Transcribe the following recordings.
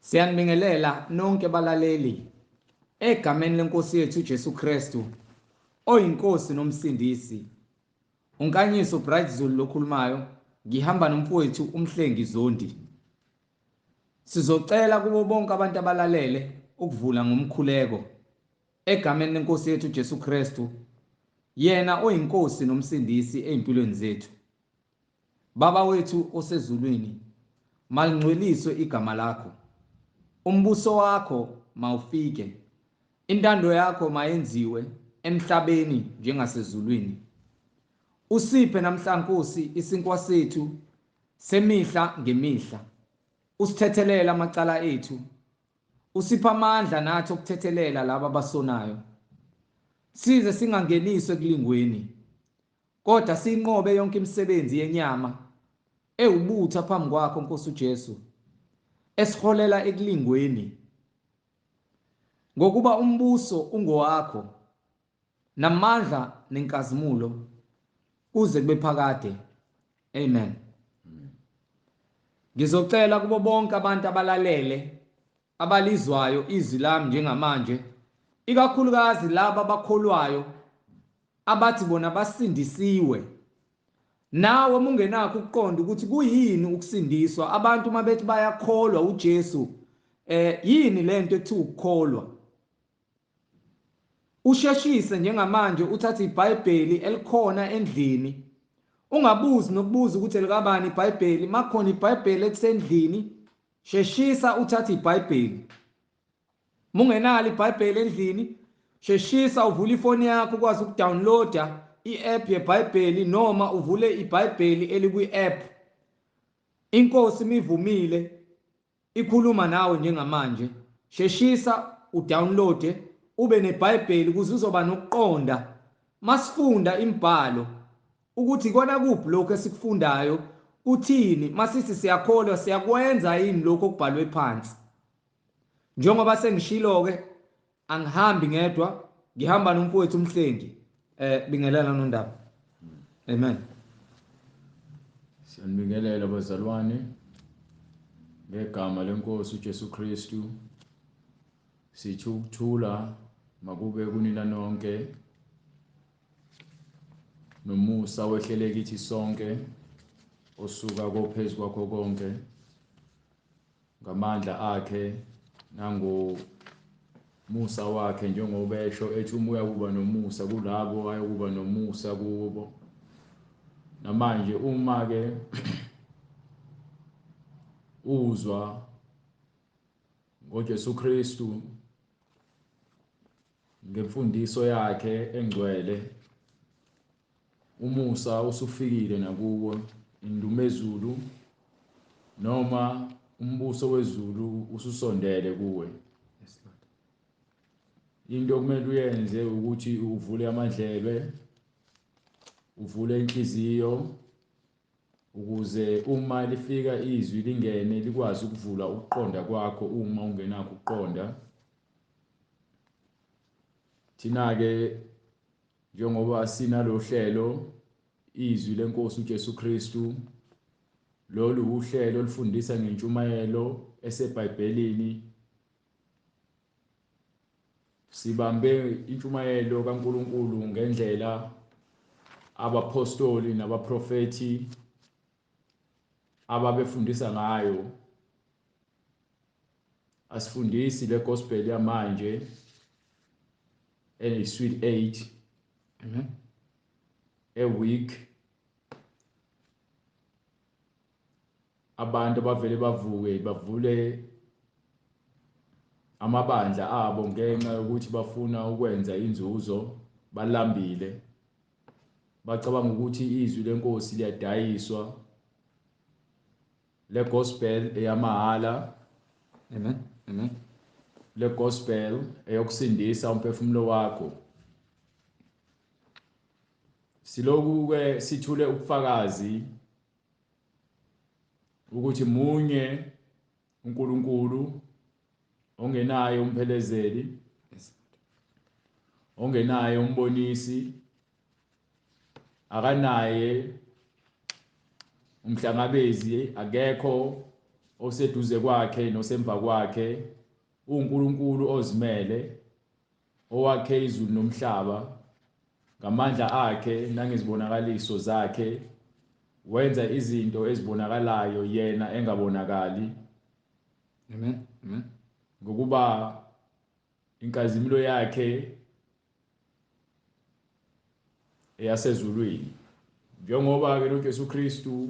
Siyanibingelela nonke balaleli egameni lenkosi yethu uJesu Kristu oyinkosi nomsindisi. Unkanyiso Bright Zulu lokhulumayo, ngihamba nomfowethu uMhlengi Zondi. Sizocela kubo bonke abantu abalalele ukuvula ngomkhuleko egameni lenkosi yethu uJesu Kristu, yena oyinkosi nomsindisi ezimpilweni zethu. Baba wethu osezulwini, malingcweliswe igama lakho. Umbuso wakho mawufike. Intando yakho mayenziwe emhlabeni njengasezulwini. Usiphe namhla Nkosi isinkwa sethu semihla ngemihla. Usithethelele amacala ethu. Usipha amandla nathi okuthethelela laba abasonayo. Size singangeniswe ekulingweni, kodwa siyinqobe yonke imisebenzi yenyama ewubutha phambi kwakho Nkosi uJesu, esiholela ekulingweni. Ngokuba umbuso ungowakho, namandla nenkazimulo kuze kube phakade. Amen. Ngizocela kubo bonke abantu abalalele abalizwayo izwi lami njengamanje, ikakhulukazi laba abakholwayo abathi bona basindisiwe. Nawe mungenakho ukuqonda ukuthi kuyini ukusindiswa, abantu uma bethi bayakholwa uJesu, yini lento ekuthiwa ukukholwa? Usheshise njengamanje uthathe iBhayibheli elikhona endlini, ungabuzi nokubuza ukuthi elikabani iBhayibheli. Makhona iBhayibheli elisendlini, sheshisa uthathe iBhayibheli. Mungenalo iBhayibheli endlini, sheshisa uvule ifoni yakho ukwazi ukudownloada i-app yeBhayibheli noma uvule iBhayibheli elikwi-app. Inkosi mivumile ikhuluma nawe njengamanje. Sheshisa udownloade ube neBhayibheli ukuze uzoba nokuqonda masifunda imibhalo ukuthi ikona kuphi lokho esikufundayo, kuthini masithi siyakholwa, siyakwenza yini lokho okubhalwe phansi. Njengoba sengishilo ke, angihambi ngedwa, ngihamba nomfowethu uMhlengi. Bingelela nondaba. Amen. Siyanibingelela bazalwane ngegama lenkosi uJesu Kristu. Sithi ukuthula makube kunina nonke, nomusa wehlele kithi sonke osuka kophezu kwakho konke, ngamandla akhe nangomusa wakhe, njengoba esho ethi uma uyakuba nomusa kulabo ayokuba nomusa kubo. Namanje uma ke uzwa ngoJesu Kristu ngemfundiso yakhe engcwele, umusa usufikile nakuwo, indumezulu noma umbuso wezulu ususondele kuwe. Into okumele uyenze ukuthi uvule amadlebe, uvule inhliziyo, ukuze uma lifika izwi lingene likwazi ukuvula ukuqonda kwakho uma ungenakho ukuqonda. Thina ke njengoba sinalo hlelo izwi lenkosi uJesu Kristu, lolu uhlelo olufundisa ngentshumayelo eseBhayibhelini. Sibambe intshumayelo kaNkuluNkulu ngendlela abapostoli nabaprofeti ababefundisa ngayo. Asifundisi le gospel yamanje ene sweet 8. Amen. A week abantu abavele bavuke bavule amabandla abo ngenxa yokuthi bafuna ukwenza inzuzo, balambile, bacabanga ukuthi izwi lenkosi liyadayiswa. Le gospel eyamahala. Amen. Amen. Le gospel eyokusindisa umphefumulo wakho. Siloku ke sithule ubufakazi ukuthi munye uNkulunkulu ongenaye umphelezeli, ongenaye umbonisi, akanaye umhlangabezi, akekho oseduze kwakhe nosemva kwakhe, uNkulunkulu ozimele owakhe izulu nomhlaba ngamandla akhe nangezibonakaliso zakhe, wenza izinto ezibonakalayo yena engabonakali. Amen. Amen. Ngokuba inkazimulo yakhe eyasezulwini. Njengoba ke uJesu Kristu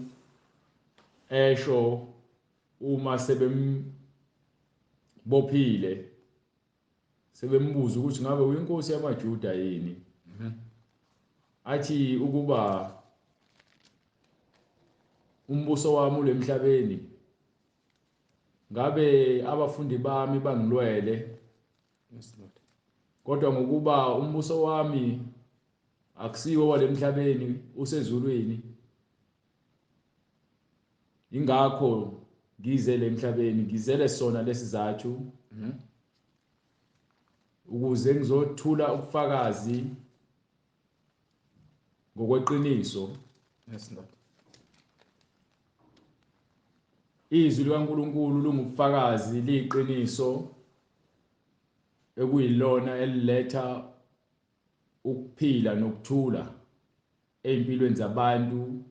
esho uma sebembophile, sebembuza ukuthi ngabe uyinkosi yamaJuda yini, athi ukuba umbuso wami ulemhlabeni, ngabe abafundi bami bangilwele. Yes Lord. Kodwa ngokuba umbuso wami akusiwo walemhlabeni, usezulwini, ingakho ngizele emhlabeni, ngizele sona lesizathu, ukuze ngizothula ubufakazi ngokweqiniso. Yes Lord. Izwi likaNkulunkulu lungubufakazi, liyiqiniso ekuyilona eliletha ukuphila nokuthula empilweni zabantu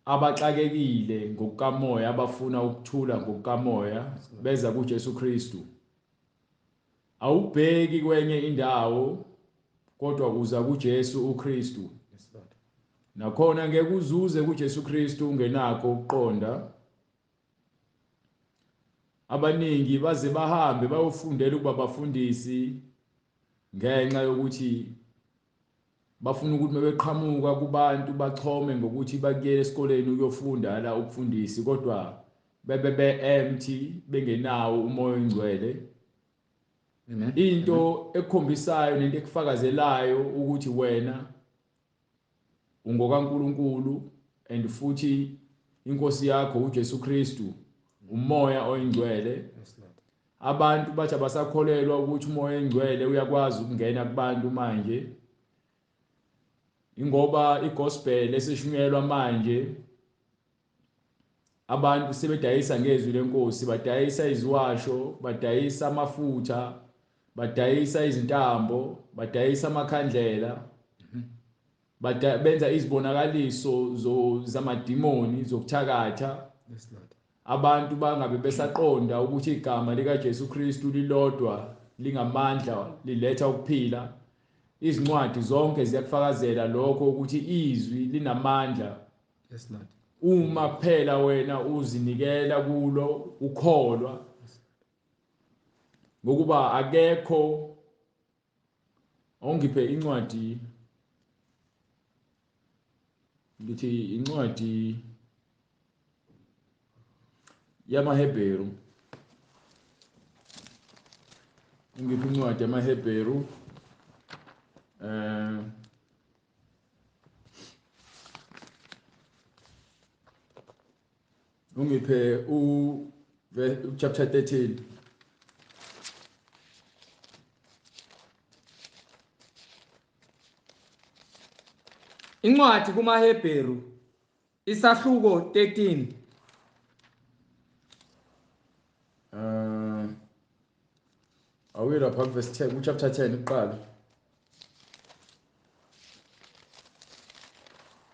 abaxakekile ngokukamoya, abafuna ukuthula ngokukamoya, beza kuJesu Kristu. Awubheki kwenye indawo kodwa uza kuJesu uKristu. Nakhona ngeke uzuze kuJesu Kristu ungenakho ukuqonda. Abaningi baze bahambe bayofundela ukuba bafundisi ngenxa yokuthi bafuna ukuthi bebeqhamuka kubantu bachome ngokuthi bakuyele esikoleni ukuyofunda la ukufundisi, kodwa bebe be-empty, bengenawo uMoya oNgcwele. Amen. Into ekukhombisayo nento ekufakazelayo ukuthi wena ungokaNkulunkulu and futhi inkosi yakho uJesu Kristu, uMoya oNgcwele. Yes Lord. Abantu bathi abasakholelwa ukuthi uMoya oNgcwele uyakwazi ukungena kubantu manje, ingoba igospel esishunyelwa manje abantu sebedayisa ngezwi lenkosi, badayisa iziwasho, badayisa amafutha, badayisa izintambo, badayisa amakhandlela, benza izibonakaliso zamadimoni zokuthakatha. Yes Lord. Abantu bangabe besaqonda ukuthi igama likaJesu Kristu lilodwa lingamandla, liletha ukuphila. Izincwadi zonke ziyakufakazela lokho ukuthi izwi linamandla. Yes Lord. Uma kuphela wena uzinikela kulo, ukholwa, ngokuba akekho. Awungiphe incwadi, ngithi incwadi yamaHebheru, ungiphe incwadi yamaHebheru ungiphe u chapter 13. Incwadi kumaHebheru isahluko 13. Awuyela pha verse 10, ku chapter 10 kuqala.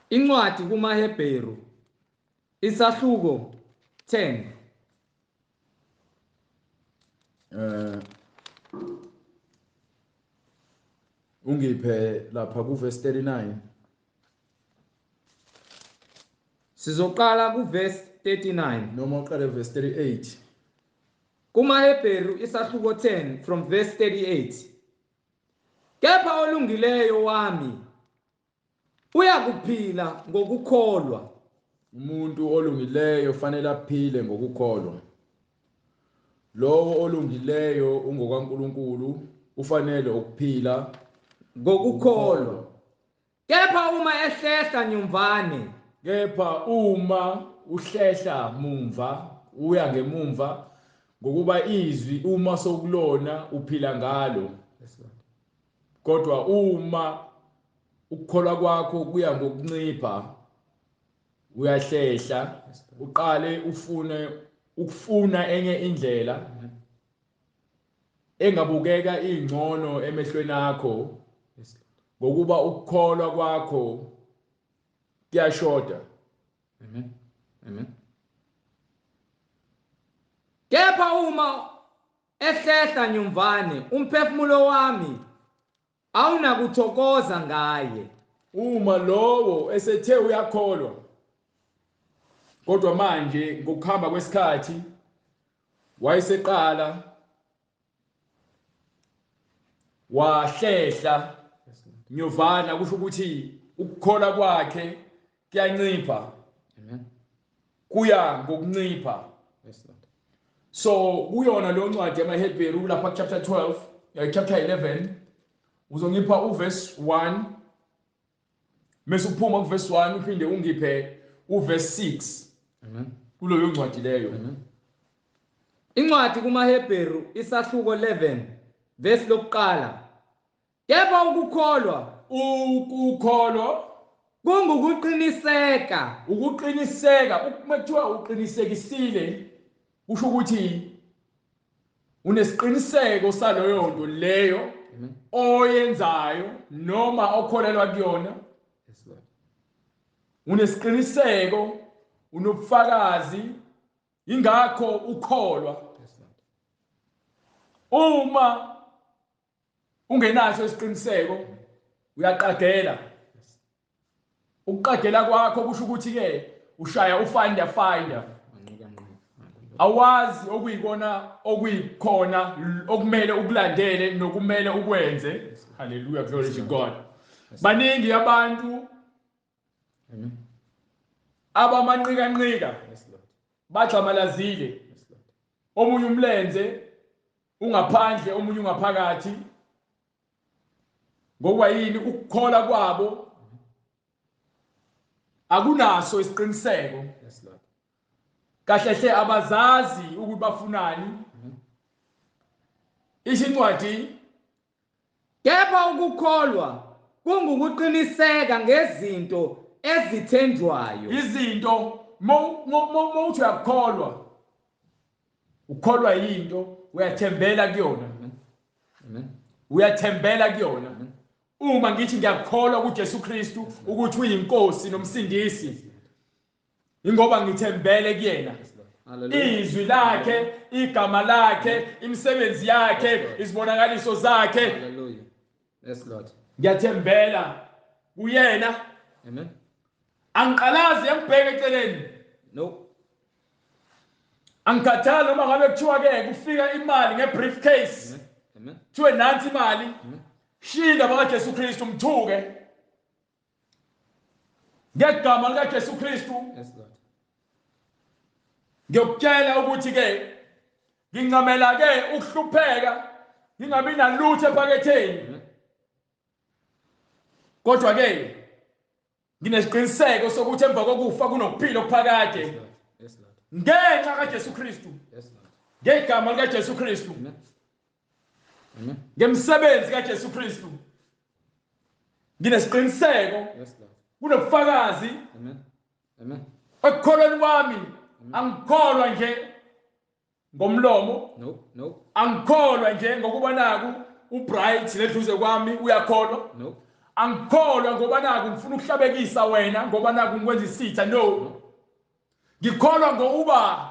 Incwadi kumaHebheru isahluko 10. Ungiphe lapha ku verse 39. Sizoqala ku verse 39. Noma uqale verse 38. KumaHebheru isahluko 10 from verse 38. Kepha olungileyo wami uyakuphila ngokukholwa. Umuntu olungileyo fanele aphile ngokukholwa. Lowo olungileyo ungokaNkulunkulu ufanele ukuphila ngokukholwa. Kepha uma ehlehla nyumvane, kepha uma uhlehla mumva, uya ngemumva, ngokuba izwi uma sokulona uphila ngalo. Kodwa uma ukukholwa kwakho kuya ngokuncipha, uyahlehla, uqale ufune Ukufuna enye indlela engabukeka ingcono emehlweni akho, ngokuba ukukholwa kwakho kuyashoda. Amen. Amen. Kepha uma ehlehla nyumvane umphefumulo wami awunakuthokoza ngaye. Uma lowo esethe uyakholwa, kodwa manje ngokuhamba kwesikhathi wayeseqala wahlehla nyovana, kusho ukuthi ukukholwa kwakhe kuyancipha. Amen. Kuya ngokuncipha. Yes Lord. So kuyona lo ncwadi yamaHebheru lapha chapter 12, chapter 11, uzongipha uverse 1, mase uphuma kuverse 1 uphinde ungiphe uverse 6. Amen. Kuloyo ncwadi leyo. Amen. Incwadi kumaHebheru isahluko 11 verse lokuqala. Kepha ukukholwa kungukuqiniseka. Ukuqiniseka, uma kuthiwa uqinisekisile kusho ukuthi unesiqiniseko saloyo nto leyo oyenzayo noma okholelwa kuyona. Yes Lord. Unesiqiniseko, unobufakazi, ingakho ukholwa. Yes Lord. Uma ungenaso isiqiniseko uyaqagela. Ukuqagela kwakho kusho ukuthi ke ushaya ufinder finder. Awazi okuyikona okuyikhona okumele ukulandele nokumele ukwenze. Hallelujah, glory to God. Baningi abantu abamanqika nqika, bagxamalazile. Omunye umlenze ungaphandle, omunye ungaphakathi. Ngokuba yini? Ukukholwa kwabo akunaso isiqiniseko. Yes Lord. Kahle hle abazazi ukuthi bafunani. Isho incwadi, kepha ukukholwa kungukuqiniseka ngezinto ezithenjwayo. Izinto mawuthi uyakholwa, ukholwa yinto, uyathembela kuyona. Amen. Uyathembela kuyona. Uma ngithi ngiyakholwa kuJesu Kristu ukuthi uyinkosi nomsindisi, ingoba ngithembele kuyena. Izwi lakhe, igama lakhe, imisebenzi yakhe, izibonakaliso zakhe. Hallelujah. Yes Lord. Ngiyathembela kuyena. Amen. Angiqalazi ngibheke eceleni. No. Angikhathali noma ngabe kuthiwa ke kufika imali ngebriefcase. Amen. Kuthiwe nansi imali. Shinda bakaJesu Kristu mthuke. Ngegama likaJesu Kristu. Yes Lord. Ngiyokutshela ukuthi ke ngincamela ke ukuhlupheka ngingabi nalutho ephaketheni. Kodwa ke nginesiqiniseko sokuthi emva kokufa kunokuphila okuphakade. Yes Lord. Ngenxa kaJesu Kristu. Yes Lord. Ngegama likaJesu Kristu. Amen. Amen. Ngemsebenzi kaJesu Kristu. Nginesiqiniseko. Yes Lord. Kunobufakazi. Amen. Amen. Ekukholweni kwami angikholwa nje ngomlomo. No, no. Angikholwa nje ngokuba naku uBright ledluze kwami uyakholwa. No. Angikholwa ngoba naku ngifuna ukuhlabekisa wena ngoba naku ngikwenza isitha. No. Ngikholwa ngokuba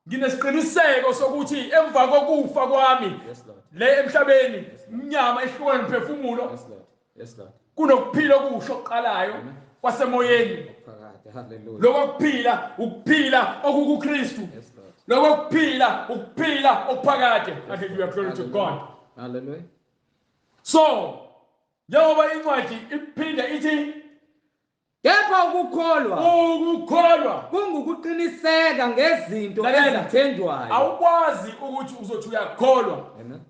nginesiqiniseko sokuthi emva kokufa kwami Yes Lord. le emhlabeni inyama ihlukana nomphefumulo. Yes Lord. Yes Lord. Kunokuphila okusho okuqalayo kwasemoyeni. Phakade. Hallelujah. Lokho kuphila ukuphila okukuKristu. Yes Lord. Lokho kuphila ukuphila okuphakade. Hallelujah, glory to God. Hallelujah. So njengoba incwadi iphinda ithi kepha ukukholwa kungukuqiniseka ngezinto ezithenjwayo. Awukwazi ukuthi uzothi uyakholwa. Amen.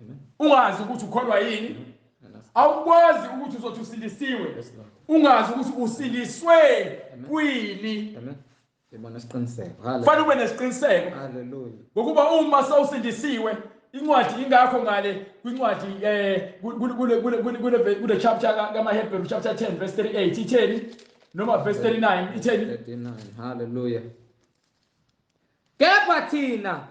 Amen. Ungazi ukuthi ukholwa yini. Awukwazi ukuthi uzothi usindisiwe. Yes Lord. Ungazi ukuthi usindiswe kwini. Amen. Ibona isiqiniseko. Hallelujah. Kufanele ube nesiqiniseko. Hallelujah. Ngokuba uma sewusindisiwe incwadi ingakho ngale kwincwadi kule chapter kaMahebheru chapter 10 verse 38 itheni noma verse 39 itheni 39. Hallelujah. Kepha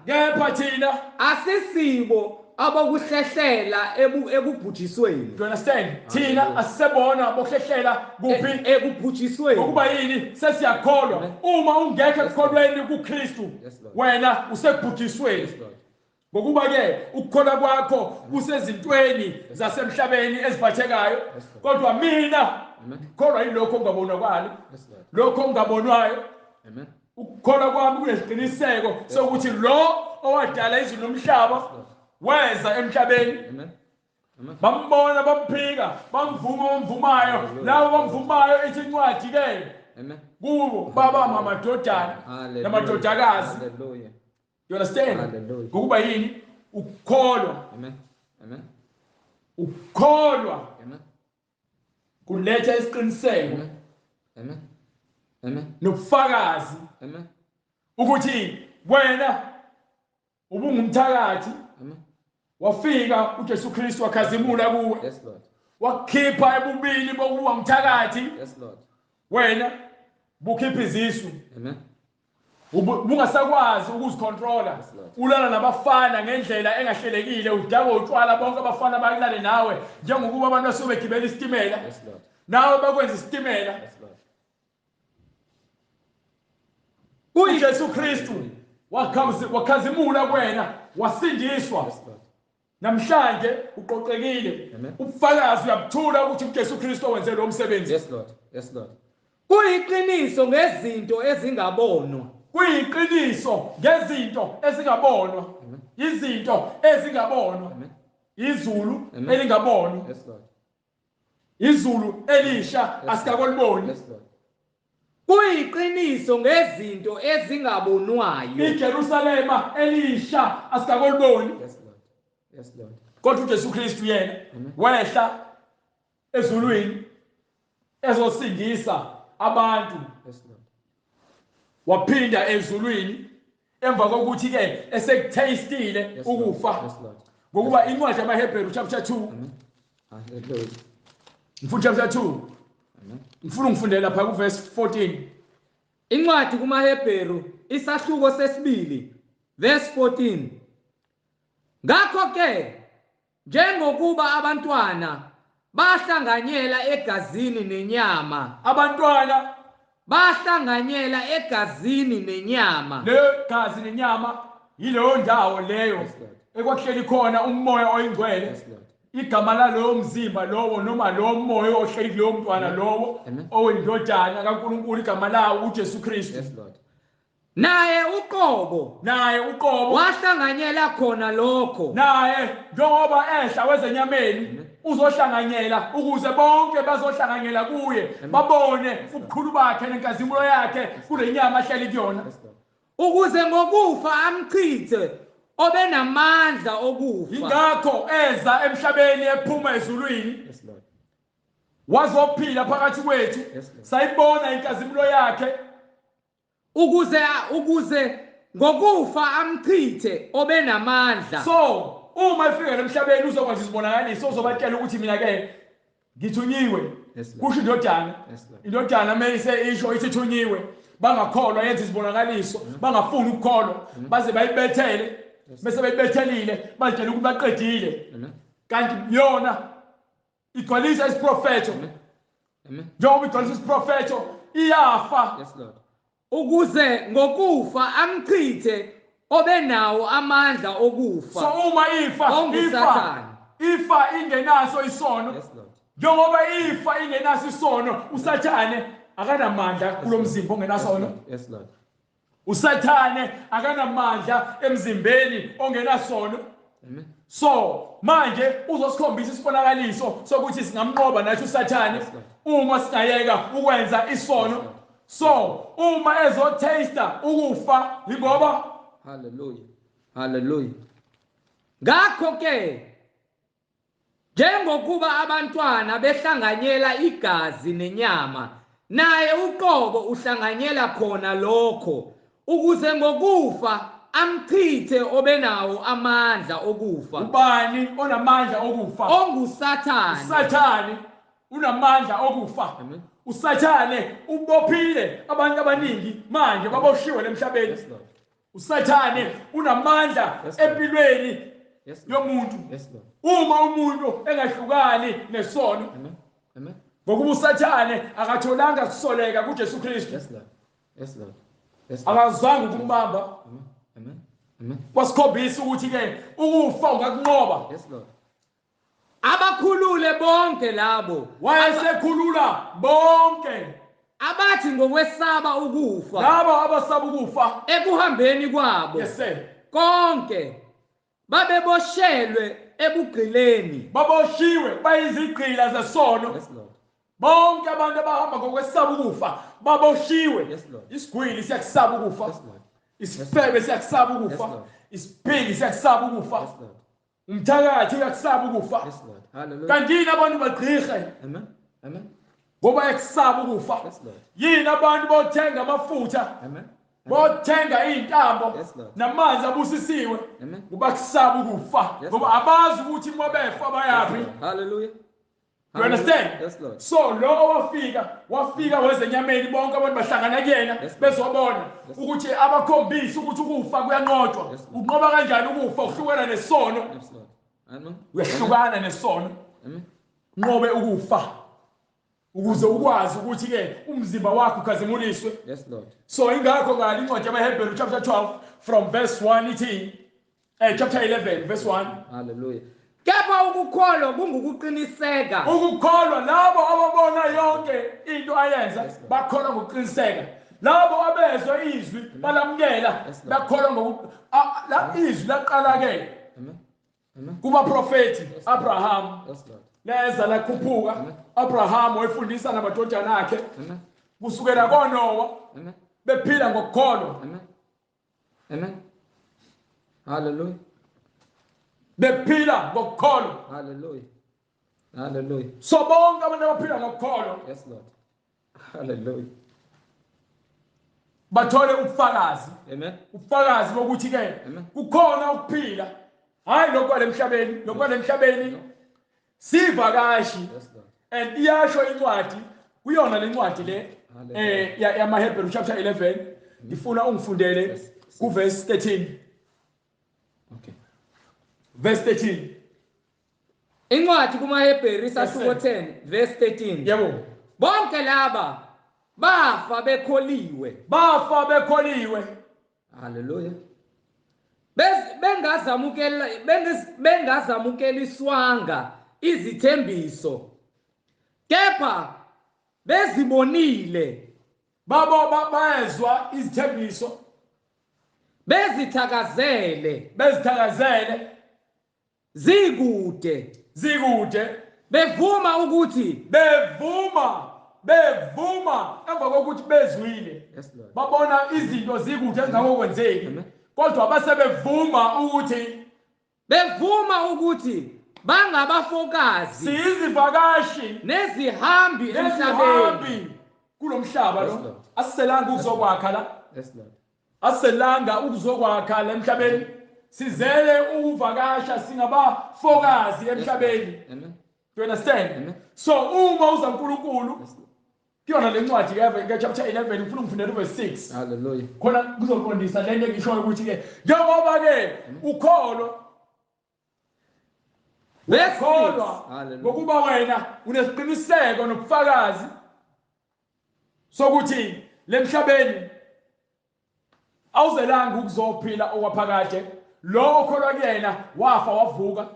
Kepha thina asisibo abokuhlehlela ekubhujisweni. Do you understand? Thina asisebona abokuhlehlela kuphi? Ekubhujisweni. Ngokuba yini? Sesiyakholwa. Uma ungekho ekukholweni kuKristu, wena usekubhujisweni. Ngokuba ke ukukholwa kwakho kusezintweni zasemhlabeni eziphathekayo, kodwa mina kholwa yilokho okungabonakali, lokho okungabonwayo. Ukukholwa kwami kunesiqiniseko sokuthi lo owadala izulu nomhlaba weza emhlabeni. Bambona, bamphika, bamvuma, bamvumayo. Labo bamvumayo ithi incwadi ke kubo baba amadodana namadodakazi. You understand? Ngokuba yini? Ukukholwa. Amen. Ukukholwa kuletha isiqiniseko. Amen. Amen. Nobufakazi. Amen. Ukuthi wena ubungumthakathi. Amen. Wafika uJesu Kristu wakhazimula kuwe. Yes Lord. Wakhipha ebubili bokuba umthakathi. Yes Lord. Wena bukhipha izisu. Amen. Ubungasakwazi ukuzicontrola. Ulala nabafana ngendlela engahlelekile, udakwa utshwala, bonke abafana bakulale nawe njengokuba abantu basuke begibela isitimela. Yes Lord. Nawe bakwenza isitimela. Yes Lord. UJesu Kristu wakhazimula kuwena, wasindiswa. Yes Lord. Namhlanje uqoqekile. Ubufakazi uyabuthula ukuthi uJesu Kristu wenze lo msebenzi. Yes Lord. Yes Lord. Kuyiqiniso ngezinto ezingabonwa. Kuyiqiniso ngezinto ezingabonwa. Izinto ezingabonwa. Izulu elingabonwa. Yes Lord. Izulu elisha asikakoliboni. Yes Lord. Kuyiqiniso ngezinto ezingabonwayo. IJerusalema elisha asikakoliboni. Yes Lord. Yes Lord. Kodwa uJesu Kristu yena wehla ezulwini ezosindisa abantu. Yes Lord. Waphinda ezulwini emva kokuthi ke esekutastile ukufa. Yes Lord. Ngokuba incwadi yamaHebheru chapter 2. Hallelujah. Ngifuna chapter 2. Amen. Ngifuna ungifundele lapha ku verse 14. Incwadi kumaHebheru isahluko sesibili verse 14. Ngakho ke njengokuba abantwana bahlanganyela egazini nenyama, abantwana bahlanganyela egazini nenyama, leyo gazi nenyama yileyo ndawo leyo ekwakuhleli khona umoya oyingcwele. Igama lalowo mzimba lowo noma lowo moya ohleli kulowo mntwana lowo oyindodana kaNkulunkulu, igama lawo uJesu Kristu. Yes Lord. Naye uqobo wahlanganyela khona lokho. Naye njengoba ehla wezenyameni uzohlanganyela ukuze bonke bazohlanganyela kuye, babone ubukhulu bakhe nenkazimulo yakhe kule nyama ahleli kuyona, ukuze ngokufa amchithe obenamandla okufa. Ingakho eza emhlabeni ephuma ezulwini. Yes Lord. Wazophila phakathi kwethu, sayibona inkazimulo yakhe, ukuze ngokufa amchithe obenamandla. So uma efika emhlabeni uzokwenza izibonakaliso, uzobatshela ukuthi mina ke ngithunyiwe. Kusho indodana. Indodana mayise isho ithi thunyiwe, bangakholwa yenza izibonakaliso, bangafuni ukukholwa, baze bayibethele. Bese bayibethelile bazitshela ukuthi baqedile. Kanti yona igcwalisa isiprofetho. Njengoba igcwalisa isiprofetho iyafa. Yes Lord. Ukuze ngokufa amchithe obenawo amandla okufa. So uma ifa ingenaso isono. Yes Lord. Njengoba ifa ingenaso isono, uSathane akanamandla kulomzimba ongenasono. Yes Lord. uSathane akanamandla emzimbeni ongenasono. Amen. So manje uzosikhombisa isibonakaliso sokuthi singamnqoba nathi uSathane uma singayeka ukwenza isono. So uma ezotaster ukufa ingoba hallelujah. Hallelujah. Ngakho ke njengokuba abantwana behlanganyela igazi nenyama, naye uqobo uhlanganyela khona lokho, ukuze ngokufa amchithe obenawo amandla okufa. Ubani onamandla okufa? OnguSathane. uSathane unamandla okufa. Amen. uSathane ubophile abantu abaningi manje baboshiwe emhlabeni. Yes, Lord. Usathane unamandla empilweni yomuntu. Uma umuntu engahlukani nesono. Amen. Amen. Ngokuba usathane akatholanga kusoleka kuJesu Kristu. Yes Lord. Yes Lord. Yes Lord. Akazange ukumbamba. Amen. Amen. Amen. Kwasikhombisa ukuthi ke ukufa ungakunqoba. Yes Lord. Abakhulule bonke labo. Wayesekhulula bonke abathi ngokwesaba ukufa. Labo abasaba ukufa ekuhambeni kwabo. Yes sir. Konke babeboshelwe ebugqileni. Baboshiwe bayizigqila zesono. Yes Lord. Bonke abantu abahamba ngokwesaba ukufa baboshiwe. Yes Lord. Isigwili siyakusaba ukufa. Yes Lord. Isifebe siyakusaba ukufa. Yes Lord. Isiphingi siyakusaba ukufa. Yes Lord. Umthakathi uyakusaba ukufa. Yes Lord. Hallelujah. Kanti yini abantu bagqirhe? Amen. Amen. Ngoba ekusaba ukufa. Yes Lord. Yini abantu bothenga amafutha? Amen. Bothenga izintambo Yes Lord. namanzi abusisiwe. Amen. Ngoba kusaba ukufa. Yes, Ngoba Lord. abazi ukuthi uma befa bayaphi. Hallelujah. You understand? Yes Lord. So lo wafika wezenyameni bonke abantu bahlangana kuyena Yes, Lord. bezobona Yes. ukuthi abakhombisa ukuthi ukufa kuyanqotshwa. Yes, Lord. Unqoba kanjani ukufa? Uhlukana nesono. Yes Lord. Amen. Uyahlukana nesono. Amen. Nqobe ukufa. Ukuze ukwazi ukuthi ke umzimba wakho ukhazimuliswe. Yes Lord. So ingakho ngale incwadi yamaHebheru chapter 12 from verse 1 ithi chapter 11 verse 1. Hallelujah. Kepha ukukholwa kungukuqiniseka. Ukukholwa labo ababona yonke into ayenza Yes, Lord. bakholwa ngokuqiniseka. Labo abezwa izwi balamukela Yes, Lord. bakholwa ngoku la izwi laqala ke Amen. Amen. kuba profeti Abraham. Yes Lord. Leza lakhuphuka Amen. Abraham wayefundisa namadodana akhe Amen. kusukela koNowa Amen. bephila ngokukholwa. Amen. Amen. Hallelujah. Bephila ngokukholwa. Hallelujah. Hallelujah. So bonke abantu abaphila ngokukholwa Yes Lord. Hallelujah. bathole ubufakazi. Amen. Ubufakazi bokuthi ke Amen. kukhona ukuphila. Hayi lokho lemhlabeni, lokho lemhlabeni sivakashi. Yes Lord. And iyasho incwadi kuyona lencwadi le Hallelujah. yamaHebheru chapter 11 ngifuna ungifundele Yes. ku verse 13. Okay. Verse 13. Incwadi kumaHebheru isahluko Yes, sir. 10 verse 13. Yebo. Bonke laba bafa bekholiwe. Bafa bekholiwe. Hallelujah. Bengazamukela bengazamukeliswanga izithembiso. Kepha bezibonile Babo bayezwa izithembiso bezithakazele bezithakazele zikude zikude bevuma ukuthi bevuma emva kokuthi bezwile. Yes Lord. Babona izinto zikude ezingakokwenzeki Amen. kodwa basebevuma ukuthi bevuma ukuthi bangabafokazi siyizivakashi nezihambi emhlabeni. nezihambi kulomhlaba Yes, lo. Lord. Asiselanga ukuzokwakha la. Yes Lord. Asiselanga ukuzokwakha la emhlabeni. Sizele ukuvakasha singabafokazi emhlabeni. Amen. Do you understand? Amen. So uma uza uNkulunkulu Yes Lord. kuyona lencwadi ke chapter 11 ngifuna ungifundele verse 6. Hallelujah. Khona kuzoqondisa lento engishoyo ukuthi ke njengoba ke ukholo Verse 6. ukholwa Hallelujah. ngokuba wena unesiqiniseko nobufakazi sokuthi lemhlabeni awuzelanga ukuzophila okwaphakade. Lo okholwa kuyena wafa wavuka.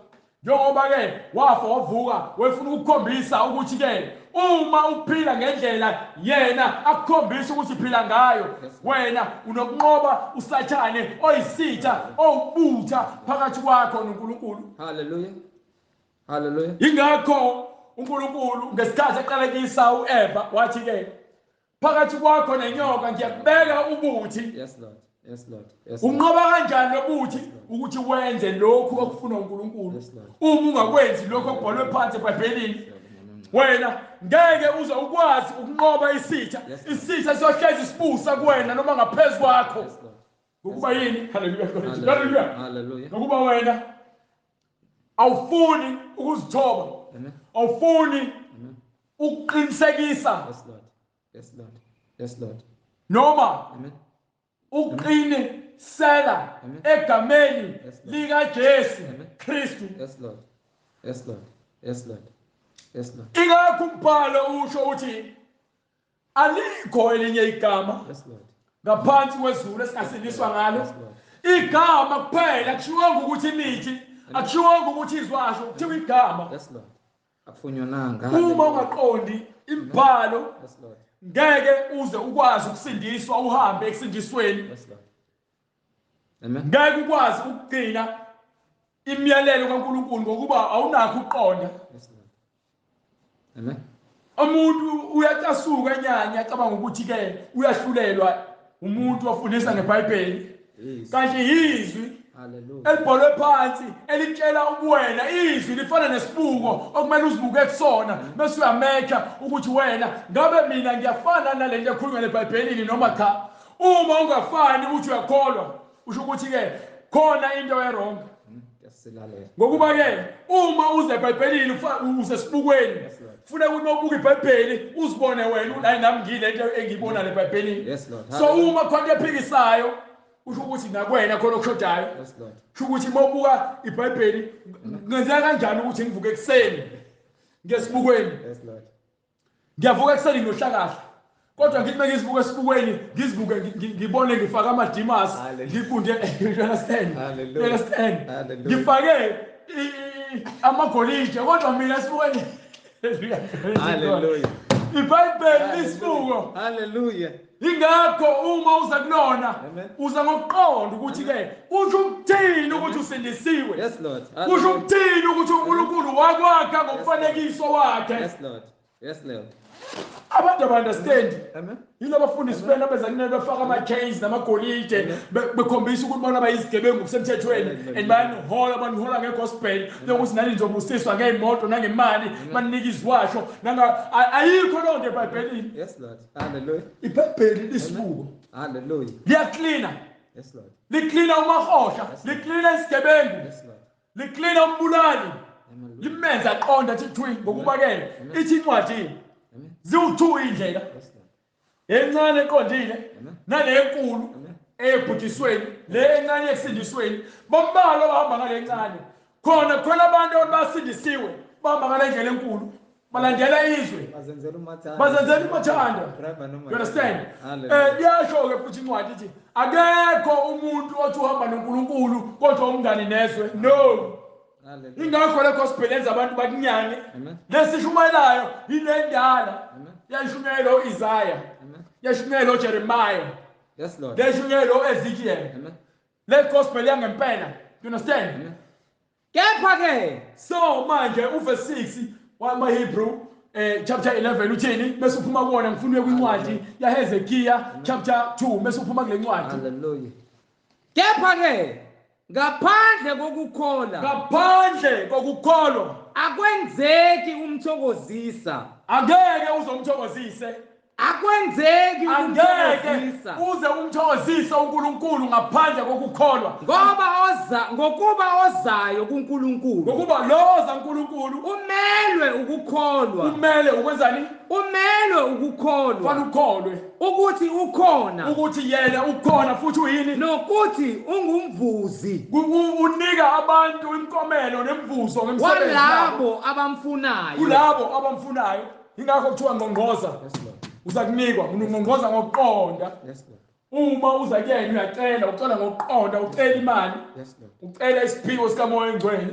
Njengoba ke wafa wavuka wefuna ukukhombisa ukuthi ke uma uphila ngendlela yena akukhombisa ukuthi phila ngayo Yes. wena unokunqoba usathane oyisitha owubutha phakathi kwakho noNkulunkulu. Hallelujah. Hallelujah. Ingakho uNkulunkulu ngesikhathi eqalekisa uEva wathi ke phakathi kwakho nenyoka ngiyakubeka ubuthi. Yes Lord. Yes Lord. Yes Lord. Unqoba kanjani lobuthi? Ukuthi wenze lokhu okufunwa uNkulunkulu. Yes, Lord. Uma ungakwenzi lokho okubhalwe phansi eBhayibhelini wena ngeke uze ukwazi ukunqoba isitha. Yes, Lord. Isitha siyohlezi sibusa kuwena noma ngaphezulu kwakho. Yes Lord. Ngokuba yini? Hallelujah. Hallelujah. Hallelujah. Ngokuba wena awufuni ukuzithoba. Amen. Awufuni Amen. ukuqinisekisa Yes Lord. Yes Lord. Yes Lord. noma Amen. uqine Sela egameni lika Jesu Kristu. Yes Lord. Yes Lord. Yes Lord. Yes Lord. Ingakho umbhalo usho uthi alikho elinye igama. Yes Lord. Ngaphansi kwezulu esingasindiswa ngalo. Igama kuphela, kushiwonga ukuthi imithi, akushiwonga ukuthi izwasho, kuthiwa igama. Yes Lord. Akufunywananga. Uma ungaqondi imbhalo, yes Lord, ngeke uze ukwazi ukusindiswa uhambe ekusindisweni. Yes Lord. Amen. Ngeke ukwazi ukugcina imiyalelo kaNkulunkulu ngokuba awunakho ukuqonda. Yes Lord. Amen. Umuntu uyacasuka enyanya acabanga ukuthi ke uyahlulelwa umuntu ofundisa ngeBhayibheli. Kanti izwi elibhalwe phansi elitshela ubuwena, izwi lifana nesibuko okumele uzibuke kusona bese uyamecha ukuthi wena ngabe mina ngiyafana nalento ekhulunywa eBhayibhelini noma cha. Uma ungafani uthi uyakholwa, usho ukuthi ke khona into e-wrong. Ngokuba ke uma uze eBhayibhelini uze esibukweni, funa ukuthi ubuke iBhayibheli uzibone wena hayi nami ngile into engiyibona leBhayibhelini. So uma khona ephikisayo usho ukuthi nakwena khona okushodayo. Usho ukuthi uma ubuka iBhayibheli kungenzeka kanjani ukuthi ngivuke ekuseni ngesibukweni? Ngiyavuka ekuseni nginohlakahla, kodwa ngithi mengizibuka esibukweni ngizibuke ngibone ngifaka amadimas, ngifunde, you understand? You understand? Ngifake amagolide kodwa mina esibukweni. Hallelujah. iBhayibheli lisibuko. Hallelujah. Ingakho uma uza kulona uza ngokuqonda ukuthi ke usho ukuthini ukuthi usindisiwe. Yes Lord. Usho ukuthini ukuthi uNkulunkulu wakwakha ngomfanekiso wakhe. Yes Lord. Yes Lord. Abantu aba-understand. Amen. Yilo abafundisi bena abeza kunene befaka ama-chains namagolide bekhombisa ukuthi bona bayizigebengu kusemthethweni and bayanihola, banihola ngegospel yokuthi nani nizobusiswa ngey'moto nangemali, baninike iziwasho ayikho loo nto eBhayibhelini. Yes Lord. Hallelujah. iBhayibheli lisibuko. Hallelujah. Liyaklina. Yes Lord. Liklina umahosha, liklina isigebengu. Yes Lord. Liklina umbulali. Limenza aqonda athi thwi ngokuba ke ithi incwadi ziwu-2 indlela. Encane eqondile nale enkulu ebhujisweni, le encane ekusindisweni. Bambalwa bahamba ngale encane. Khona khona abantu abasindisiwe bahamba ngale ndlela enkulu, balandela izwe, bazenzela umathanda, bazenzela umathanda. You understand? Liyasho ke futhi incwadi ithi akekho umuntu othi uhamba noNkulunkulu kodwa umngani nezwe. No. Ingakho le gospel yenza abantu bakunyane. Lesishumayelayo yile ndala. Yashumayela uIsaiah. Yashumayela uJeremiah. Yes Lord. Yashumayela uEzekiel. Le gospel yangempela. You understand? Kepha ke so manje uverse 6 wamaHebrew chapter 11 uthini bese uphuma kuona ngifuna uye kwincwadi yaHezekiah chapter 2 bese uphuma kule ncwadi. Hallelujah. Kepha ke ngaphandle kokukholwa, ngaphandle kokukholwa akwenzeki umthokozisa. Angeke uzomthokozise. Akwenzeki umthokozisa. Uze umthokozise uNkulunkulu ngaphandle kokukholwa. Ngoba oza, ngokuba ozayo kuNkulunkulu, ngokuba lo oza uNkulunkulu umelwe ukukholwa. Umele ukwenzani? Umelwe ukukholwa. Fanele ukholwe ukuthi ukhona, ukuthi yena ukhona futhi uyini, nokuthi ungumvuzi, unika abantu imiklomelo nemvuzo ngemisebenzi yabo abamfunayo, kulabo abamfunayo. Ingakho kuthiwa ngqongqoza. Uza kunikwa, ungqongqoza ngokuqonda. Uma uza kuyena uyacela, ucela ngokuqonda, ucela imali, ucela isiphiwo sikaMoya oNgcwele,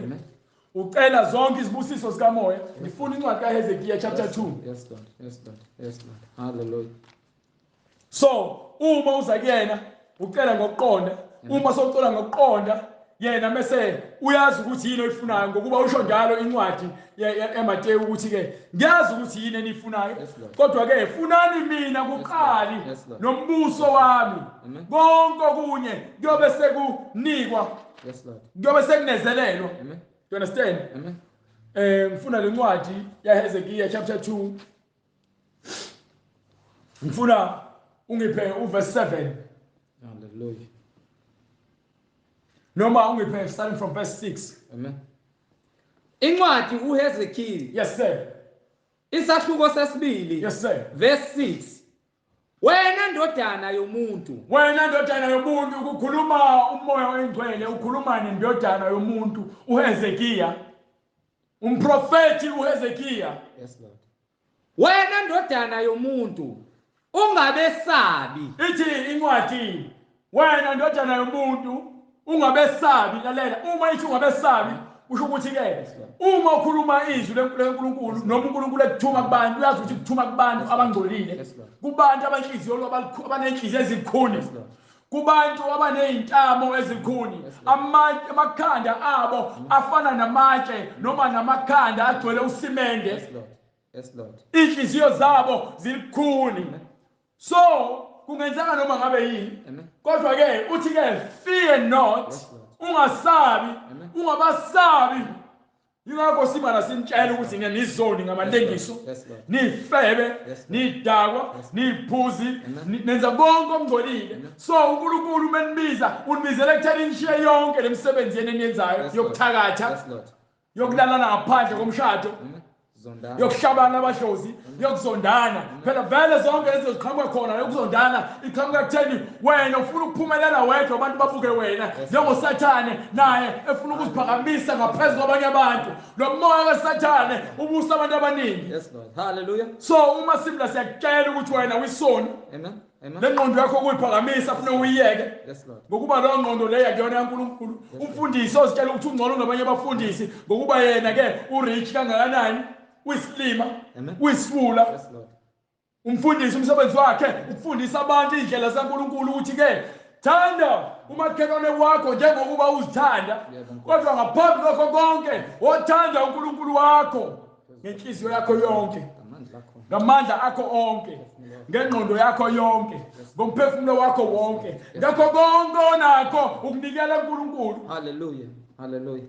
ucela zonke izibusiso zikaMoya. Ngifuna incwadi kaHezekiah chapter 2. Yes Lord. Yes Lord. Yes Lord. Hallelujah. So uma uza kuyena ucela ngokuqonda, uma sowucela ngokuqonda yena mase uyazi ukuthi yini oyifunayo, ngokuba usho njalo incwadi yaMateyu ukuthi ke ngiyazi ukuthi yini enifunayo, kodwa ke funani mina kuqali nombuso wami, konke okunye kuyobe sekunikwa, kuyobe sekunezelelwa. You understand? Ngifuna le ncwadi yaHezekiah chapter 2. Ngifuna ungiphe uverse 7. Hallelujah. Noma ungiphe starting from verse 6. Amen. Incwadi uHezekiah. Yes sir. Isahluko sesibili. Yes sir. Verse 6. Wena ndodana yomuntu, wena ndodana yomuntu, ukukhuluma uMoya oNgcwele ukhuluma nendodana yomuntu uHezekiya, umprofeti uHezekiya. Yes Lord. Wena ndodana yomuntu, ungabesabi. Ithi incwadi, wena ndodana yomuntu ungabesabi. Lalela, uma ithi ungabesabi usho ukuthi ke uma ukhuluma izwi leNkulunkulu noma uNkulunkulu ekuthuma kubantu, uyazi ukuthi kuthuma kubantu abangcolile, kubantu abanhliziyo abanenhliziyo ezikhuni, kubantu abanezintamo ezikhuni, amakhanda abo afana namatshe noma namakhanda agcwele usimende. Yes Lord. Inhliziyo zabo zilikhuni. So kungenzeka noma ngabe yini, kodwa ke uthi ke fear not, ungasabi, ungabasabi. Ingakho simana sinitshela ukuthi ngenizoni ngamalengiso, nifebe, nidakwa, niphuzi, nenza konke okungcolile. So uNkulunkulu umenibiza, unibizela ekutheni nishiye yonke lemisebenzi yenu eniyenzayo yokuthakatha, yokulalana ngaphandle komshado, yokuhlabana abadlozi, yokuzondana. Phela vele zonke lezo ziqhamuka khona, yokuzondana iqhamuka ekutheni wena ufuna ukuphumelela wedwa, abantu babuke wena njengoSathane naye efuna ukuziphakamisa ngaphezu kwabanye abantu. Lo moya kaSathane ubusa abantu abaningi. Yes Lord. Hallelujah. So uma simla siyakutshela ukuthi wena uyisoni. Amen. Amen. Le ngqondo yakho ukuyiphakamisa funa uyiyeke. Yes Lord. Ngokuba lo ngqondo leyo akuyona yaNkulunkulu. Umfundisi ozitshela ukuthi ungcono nabanye abafundisi ngokuba yena ke urich kangakanani, uyisilima, uyisifula. Yes Lord. Umfundisi umsebenzi wakhe ukufundisa abantu indlela zaNkulunkulu ukuthi ke thanda umakhelwane wakho njengokuba uzithanda, kodwa ngaphambi kwakho konke wothanda uNkulunkulu wakho ngenhliziyo yakho yonke, ngamandla akho onke, ngengqondo yakho yonke, ngomphefumulo wakho wonke, ngakho konke onakho ukunikela uNkulunkulu. Hallelujah. Hallelujah.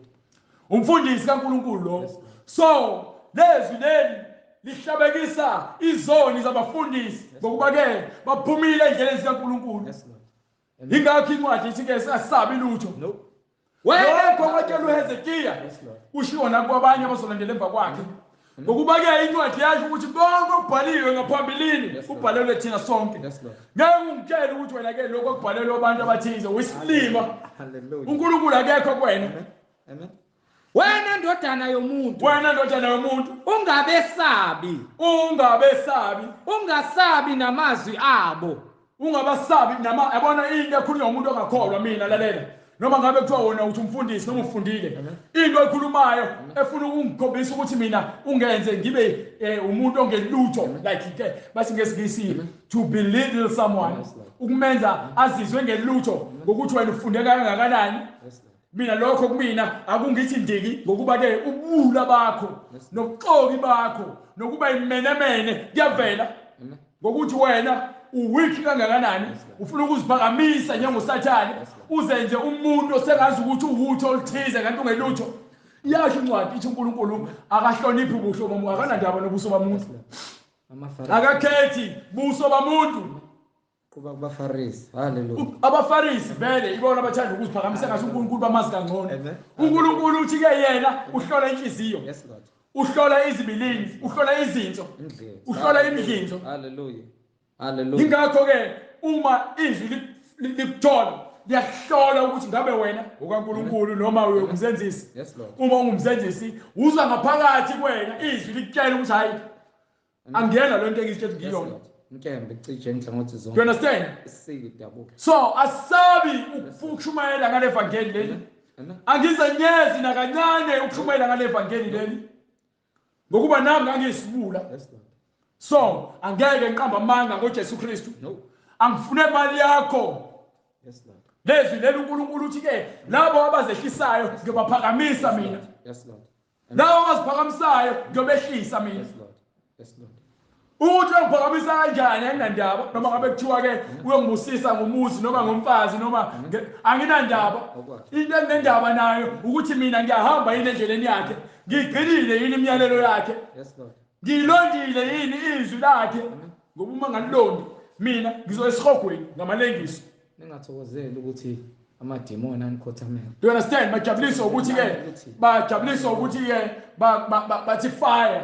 Umfundisi kaNkulunkulu lo. So lezwi leli lihlabekisa izoni zabafundisi ngokuba ke baphumile endleleni zikaNkulunkulu. Yes Lord. Ingakho incwadi ithi ke singasabi lutho. No. Wena kwatshela uHezekiya, ushiwo nakwabanye abazolandela emva kwakhe. Ngokuba ke incwadi yasho ukuthi konke okubhaliwe ngaphambilini kubhalelwe thina sonke. Ngeke ungitshele ukuthi wena ke lokho okubhalelwe abantu abathize uyisilima. Hallelujah. uNkulunkulu akekho kuwena. Amen. Wena ndodana yomuntu, wena ndodana yomuntu, ungabesabi, ungabesabi, ungasabi namazwi abo, ungabasabi nama. Yabona into ekhulunywa umuntu ongakholwa. Mina lalela, noma ngabe kuthiwa wona uthi umfundisi noma ufundile, into oyikhulumayo efuna ukungikhombisa ukuthi mina ungenze ngibe umuntu ongelutho, like ke bathi ngesiNgisi to belittle someone, ukumenza azizwe ngelutho ngokuthi wena ufunde kangakanani. Mina lokho kumina akungithi ndiki, ngokuba ke ubula bakho nobuxoki bakho nokuba imenemene kuyavela ngokuthi wena uweak kangakanani, ufuna ukuziphakamisa njengoSathane, uzenze umuntu osengazi ukuthi uwutho oluthize kanti ungelutho. Iyasho incwadi ithi uNkulunkulu akahloniphi ubuso bomuntu, akanandaba nobuso bamuntu, akakhethi buso bamuntu. Kuba kubaFarisi. Hallelujah. AbaFarisi vele ibona abathanda ukuziphakamisa ngathi uNkulunkulu bamazi kangcono. uNkulunkulu uthi ke yena uhlola inhliziyo. Yes Lord. Uhlola izibilini, uhlola izinso, uhlola imidlinzo. Hallelujah. Hallelujah. Ingakho ke uma izwi likuthola liyahlola ukuthi ngabe wena okaNkulunkulu noma uyumzenzisi. Yes Lord. Uma ungumzenzisi uzwa ngaphakathi kuwena izwi likutshela ukuthi hayi angiyena lo nto engizitshela ngiyona. Inkembe icije inhlangothi zonke. You understand? Isike idabuke. So asabi ukushumayela ngale vangeli leli. Angizenyezi nakancane ukushumayela ngale vangeli leli. Ngokuba nami ngangiyisibula. Yes Lord. So angeke ngiqamba amanga ngoJesu Kristu. No. Angifune imali yakho. Yes Lord. Lezwi leli uNkulunkulu uthi ke labo abazehlisayo ngiyobaphakamisa mina. Yes Lord. Labo abaziphakamisayo ngiyobehlisa mina. Yes Lord. Yes Lord. Ukuthi uyongiphakamisa kanjani anginandaba, noma ngabe kuthiwa ke uyongibusisa ngomuzi noma ngomfazi noma anginandaba. Into enginendaba nayo ukuthi mina ngiyahamba yini endleleni yakhe, ngigcinile yini imiyalelo yakhe, Yes Lord, ngilondile yini izwi lakhe. Ngoba uma ngalilondi mina ngizoya esihogweni ngamalengiso. Ningathokozeli ukuthi amademoni anikhothamela. Do you understand? Bajabuliswa ukuthi ke, bajabuliswa ukuthi ke bathi fire.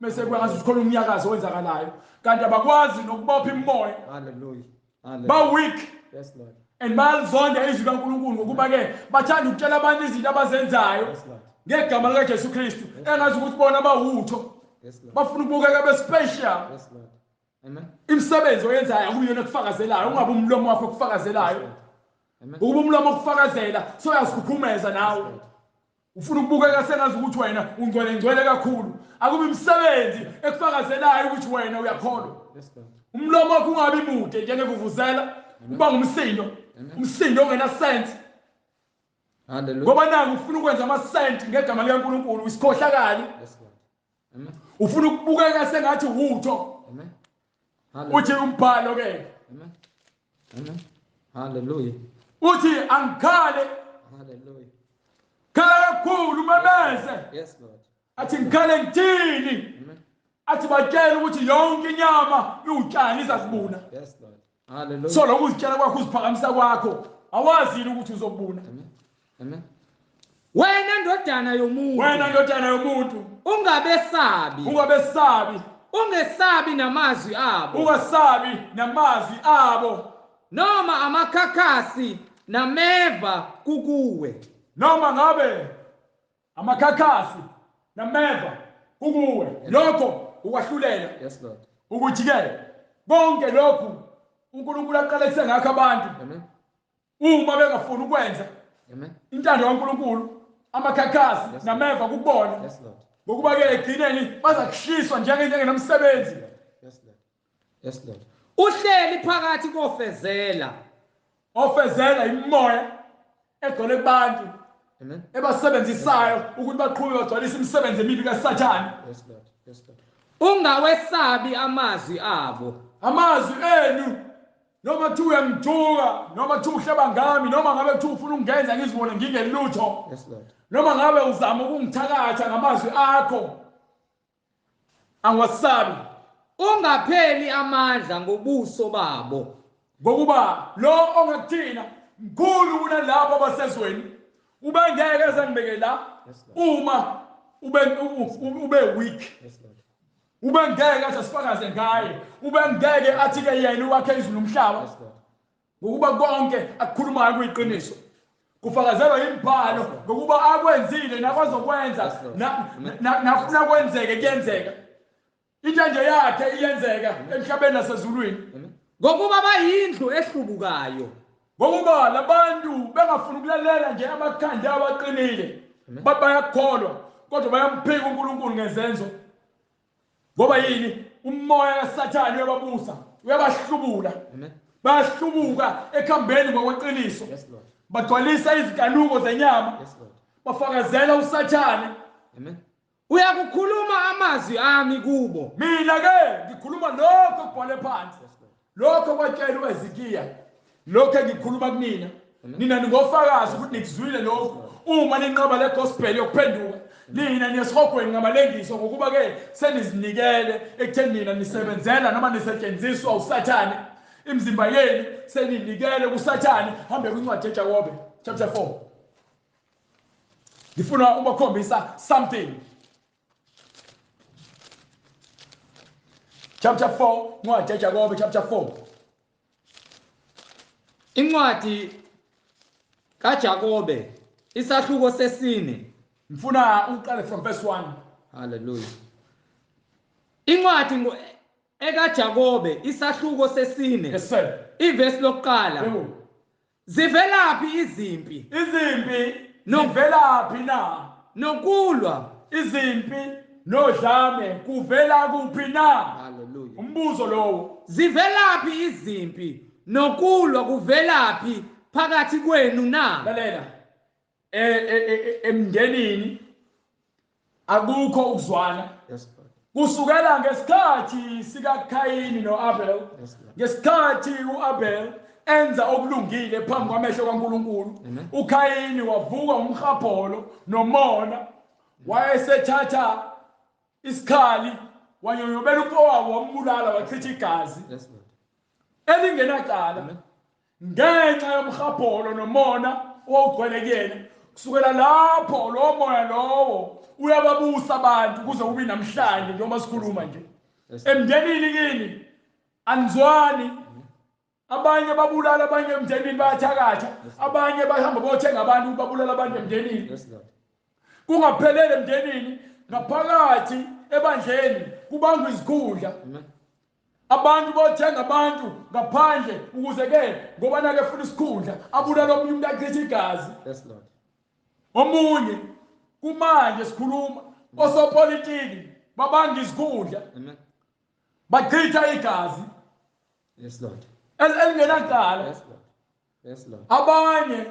Bese kwengathi ukhona umnyakazo owenzakalayo, kanti abakwazi nokubopha imimoya. Hallelujah. Hallelujah. Ba weak. Yes Lord. And bayalizonda izwi kaNkulunkulu ngokuba ke bathanda ukutshela abantu izinto abazenzayo Yes Lord. ngegama lika Jesu Kristu, engazi ukuthi bona bawutho. Yes Lord. Bafuna ukubukeka be special. Yes Lord. Amen. Imisebenzi oyenzayo akuyona ekufakazelayo, ungabe umlomo wakho okufakazelayo. Amen. Ukuba umlomo okufakazela soyazikhukhumeza nawe. Lord. Ufuna ukubukeka sengazi ukuthi wena ungcwele ngcwele kakhulu. Akubi imisebenzi ekufakazelayo ukuthi wena uyakholwa. Yes Lord. Umlomo wakho ungabi mude njengekuvuzela, uba ngumsindo. Umsindo ongena sense. Hallelujah. Ngoba nangu ufuna ukwenza ama cent ngegama likaNkulunkulu, isikhohlakali. Yes Lord. Amen. Ufuna ukubukeka sengathi utho. Amen. Hallelujah. Uthi umbhalo ke, Amen. Amen. Hallelujah. uthi angikhale, Hallelujah. khala kakhulu umemeze. Yes Lord. Athi ngikhale ngithini? Amen. Athi batshela ukuthi yonke inyama iwutshani izakubuna. Yes Lord. Hallelujah. So lokhu uzitshela kwakho, uziphakamisa kwakho, awazini ukuthi uzobuna. Amen. Amen. Wena ndodana yomuntu, Wena ndodana yomuntu, ungabesabi, ungabesabi, ungesabi namazwi abo, ungasabi namazwi abo, noma amakhakhasi nameva kukuwe. Noma ngabe amakhakhasi nameva kukuwe. Lokho ukwahlulela. Yes Lord. Ukuthi ke konke lokhu uNkulunkulu aqalekise ngakho abantu. Amen. Uma bengafuni ukwenza Amen. intando kaNkulunkulu, amakhakhasi Yes. nameva kukubona. Yes Lord. Ngokuba ke egcineni bazakushiswa njengenomsebenzi. Yes Lord. Yes Lord. Uhleli phakathi kofezela. Ofezela imimoya egcwele kubantu. Amen. Ebasebenzisayo ukuthi baqhube bagcwalise imisebenzi emibi kaSathane. Yes Lord. Yes Lord. Ungawesabi amazwi abo. Amazwi enu, noma kuthiwa uyangithuka, noma kuthiwa uhleba ngami, noma ngabe kuthiwa ufuna ukungenza ngizibone ngingelutho. Yes Lord. Noma ngabe uzama ukungithakatha ngamazwi akho, angiwasabi. Ungapheli amandla ngobuso babo. Ngokuba lo ongakuthina mkhulu kunalabo abasezweni. Ube ngeke ezangibeke la Yes Lord. uma ube weak. Yes Lord. Ube ngeke aze sifakaze ngaye. Ube ngeke athi ke yena wakhe izulu nomhlaba. Yes Lord. Ngokuba konke akukhulumayo kuyiqiniso. Kufakazelwa imibhalo ngokuba akwenzile nakwazokwenza, Yes, Lord. nafuna kwenzeke kuyenzeka. Intando yakhe iyenzeka emhlabeni nasezulwini. Amen. Ngokuba bayindlu ehlubukayo. Ngokuba labantu bengafuni ukulalela nje amakhanda abaqinile. Amen. Bayakholwa kodwa bayamphika uNkulunkulu ngezenzo. Ngoba yini? Umoya kaSathane uyababusa, uyabahlubula. Amen. Bayahlubuka ekuhambeni ngokweqiniso. Yes Lord. Bagcwalisa izinkanuko zenyama. Yes Lord. Bafakazela uSathane. Amen. Uyakukhuluma amazwi ami kubo. Mina ke ngikhuluma lokho okubhalwe phansi. Yes Lord. Lokho kwatshelwa uEzekiya. Lokho engikhuluma kunina. Nina ningofakazi ukuthi nikuzwile lokho. Uma ninqaba le gospel yokuphenduka, nina niyesihogweni ngamalengiso, ngokuba ke senizinikele ekutheni nina nisebenzela noma nisetshenziswa uSathane. Imizimba yenu seninikele kuSathane. Hambe kwincwadi yeJakobe chapter 4. Ngifuna ukubakhombisa something. Chapter 4, incwadi yeJakobe chapter 4. Incwadi kaJakobe isahluko sesine. Ngifuna uqale from verse 1. Hallelujah. Incwadi ekaJakobe isahluko sesine. Yes sir. Ivesi lokuqala. Yebo. Zivelaphi izimpi? Izimpi No. zivelaphi na? Nokulwa. Izimpi nodlame kuvela kuphi na? Hallelujah. Umbuzo lowo. Zivelaphi izimpi nokulwa kuvelaphi phakathi kwenu na? Lalela. Emndenini akukho ukuzwana. Yes Lord. Kusukela ngesikhathi sikaKhayini noAbel. Yes Lord. Ngesikhathi uAbel enza okulungile phambi kwamehlo kaNkulunkulu, uKhayini wavuka umhhabholo nomona, wayesethatha isikhali wanyonyobela umfowabo wambulala wachitha igazi. Yes Lord. Elingenacala ngenxa yomhhabholo nomona owawugcwele kuyena. Kusukela lapho lo moya lowo uyababusa abantu kuze kube namhlanje njengoba sikhuluma nje. Emndenini kini anizwani, abanye babulala abanye emndenini, bayathakatha, abanye bahamba bothenga abantu babulala abantu emndenini. Kungaphelele emndenini, ngaphakathi ebandleni kubangwa izikhundla. Abantu bothenga abantu ngaphandle ukuze ke ngoba nake efuna isikhundla abulala omunye umuntu achithe igazi. Omunye kumanje sikhuluma osopolitiki babanga izikhundla, bachitha igazi. Yes Lord. Elingenacala. Yes Lord. Yes Lord. Abanye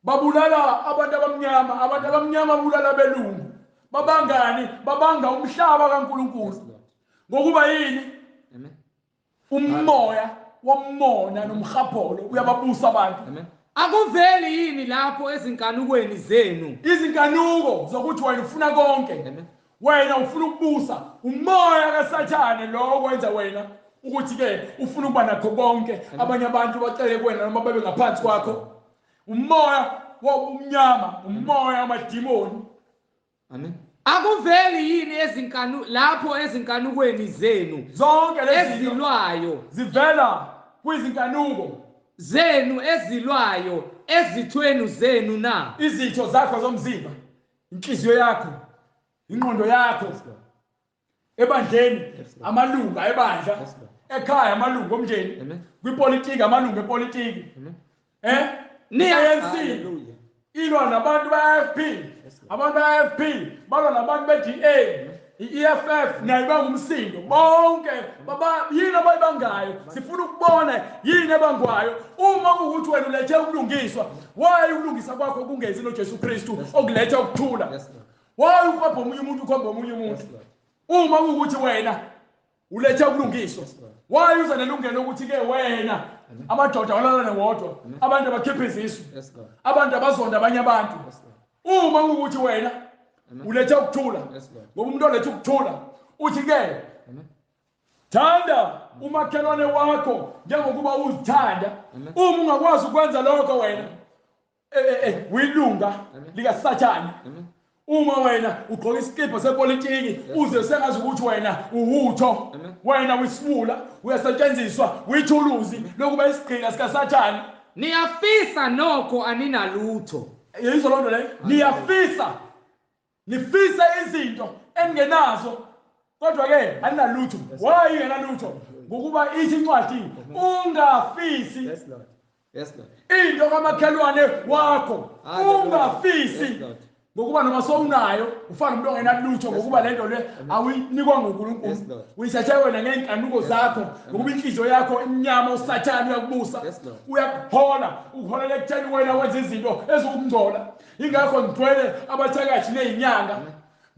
babulala abantu abamnyama, abantu abamnyama babulala abelungu. Babangani? Babanga umhlaba kaNkulunkulu. Ngokuba yini? Amen. Umoya womona nomhapholo uyababusa abantu. Amen. Akuveli yini lapho ezinkanukweni zenu? Izinkanuko zokuthi wena ufuna konke. Amen. Wena ufuna ukubusa. Umoya kaSathane lo kwenza wena ukuthi ke ufuna ukuba nakho konke, abanye abantu bacele kuwena noma babe ngaphansi kwakho. Umoya wobumnyama, umoya wamadimoni. Amen. Akuveli yini ezinkanu lapho ezinkanukweni zenu? Zonke lezi ezilwayo zivela kwizinkanuko zenu ezilwayo ezithweni zenu na? Izitho zakho zomzimba, inhliziyo yakho, ingqondo yakho, ebandleni amalunga ebandla, ekhaya amalunga omndeni, kwipolitiki amalunga epolitiki, ANC ilwa nabantu ba-IFP, abantu ba-IFP balwa nabantu be-DA, i-EFF nayo bangumsindo bonke. Yini abayibangayo? Sifuna ukubona yini ebangwayo. Uma kuwukuthi wena ulethe ukulungiswa, why ukulungisa kwakho kungezi noJesu Kristu okuletha ukuthula? Why ukhomba omunye umuntu, ukhomba omunye umuntu? Uma kuwukuthi wena ulethe ukulungiswa, why uza nelungelo ukuthi ke wena amadoda alalane wodwa, abantu abakhipha izisu, abantu abazonda abanye abantu? Uma kuwukuthi wena ulethe ukuthula, ngoba umuntu olethe ukuthula uthi ke thanda umakhelwane wakho njengokuba uzithanda. Uma ungakwazi ukwenza lokho wena uyilunga likaSathane. Uma wena ugqoka isikibha sepolitiki uze sengazi ukuthi wena uwutho, wena uyisibula, uyasetshenziswa, uyithuluzi lokuba isigqila sikaSathane. Niyafisa nokho aninalutho. Yizo loo nto leyo. Niyafisa, nifisa izinto eningenazo kodwa ke aninalutho. Why ingenalutho? Ngokuba ithi incwadi ungafisi. Yes Lord. Yes Lord. Into kamakhelwane wakho ungafisi. Ngokuba noma sowunayo ufana umuntu ongenalutho, ngokuba lento le awuyinikwa nguNkulunkulu, uyithathe wena ngeenkanuko zakho, ngokuba inhliziyo yakho imnyama, uSathane uyakubusa, uyakuhola, ukuholela ekutheni wena wenza izinto ezikungcola. Ingakho ngigcwele abathakathi nezinyanga.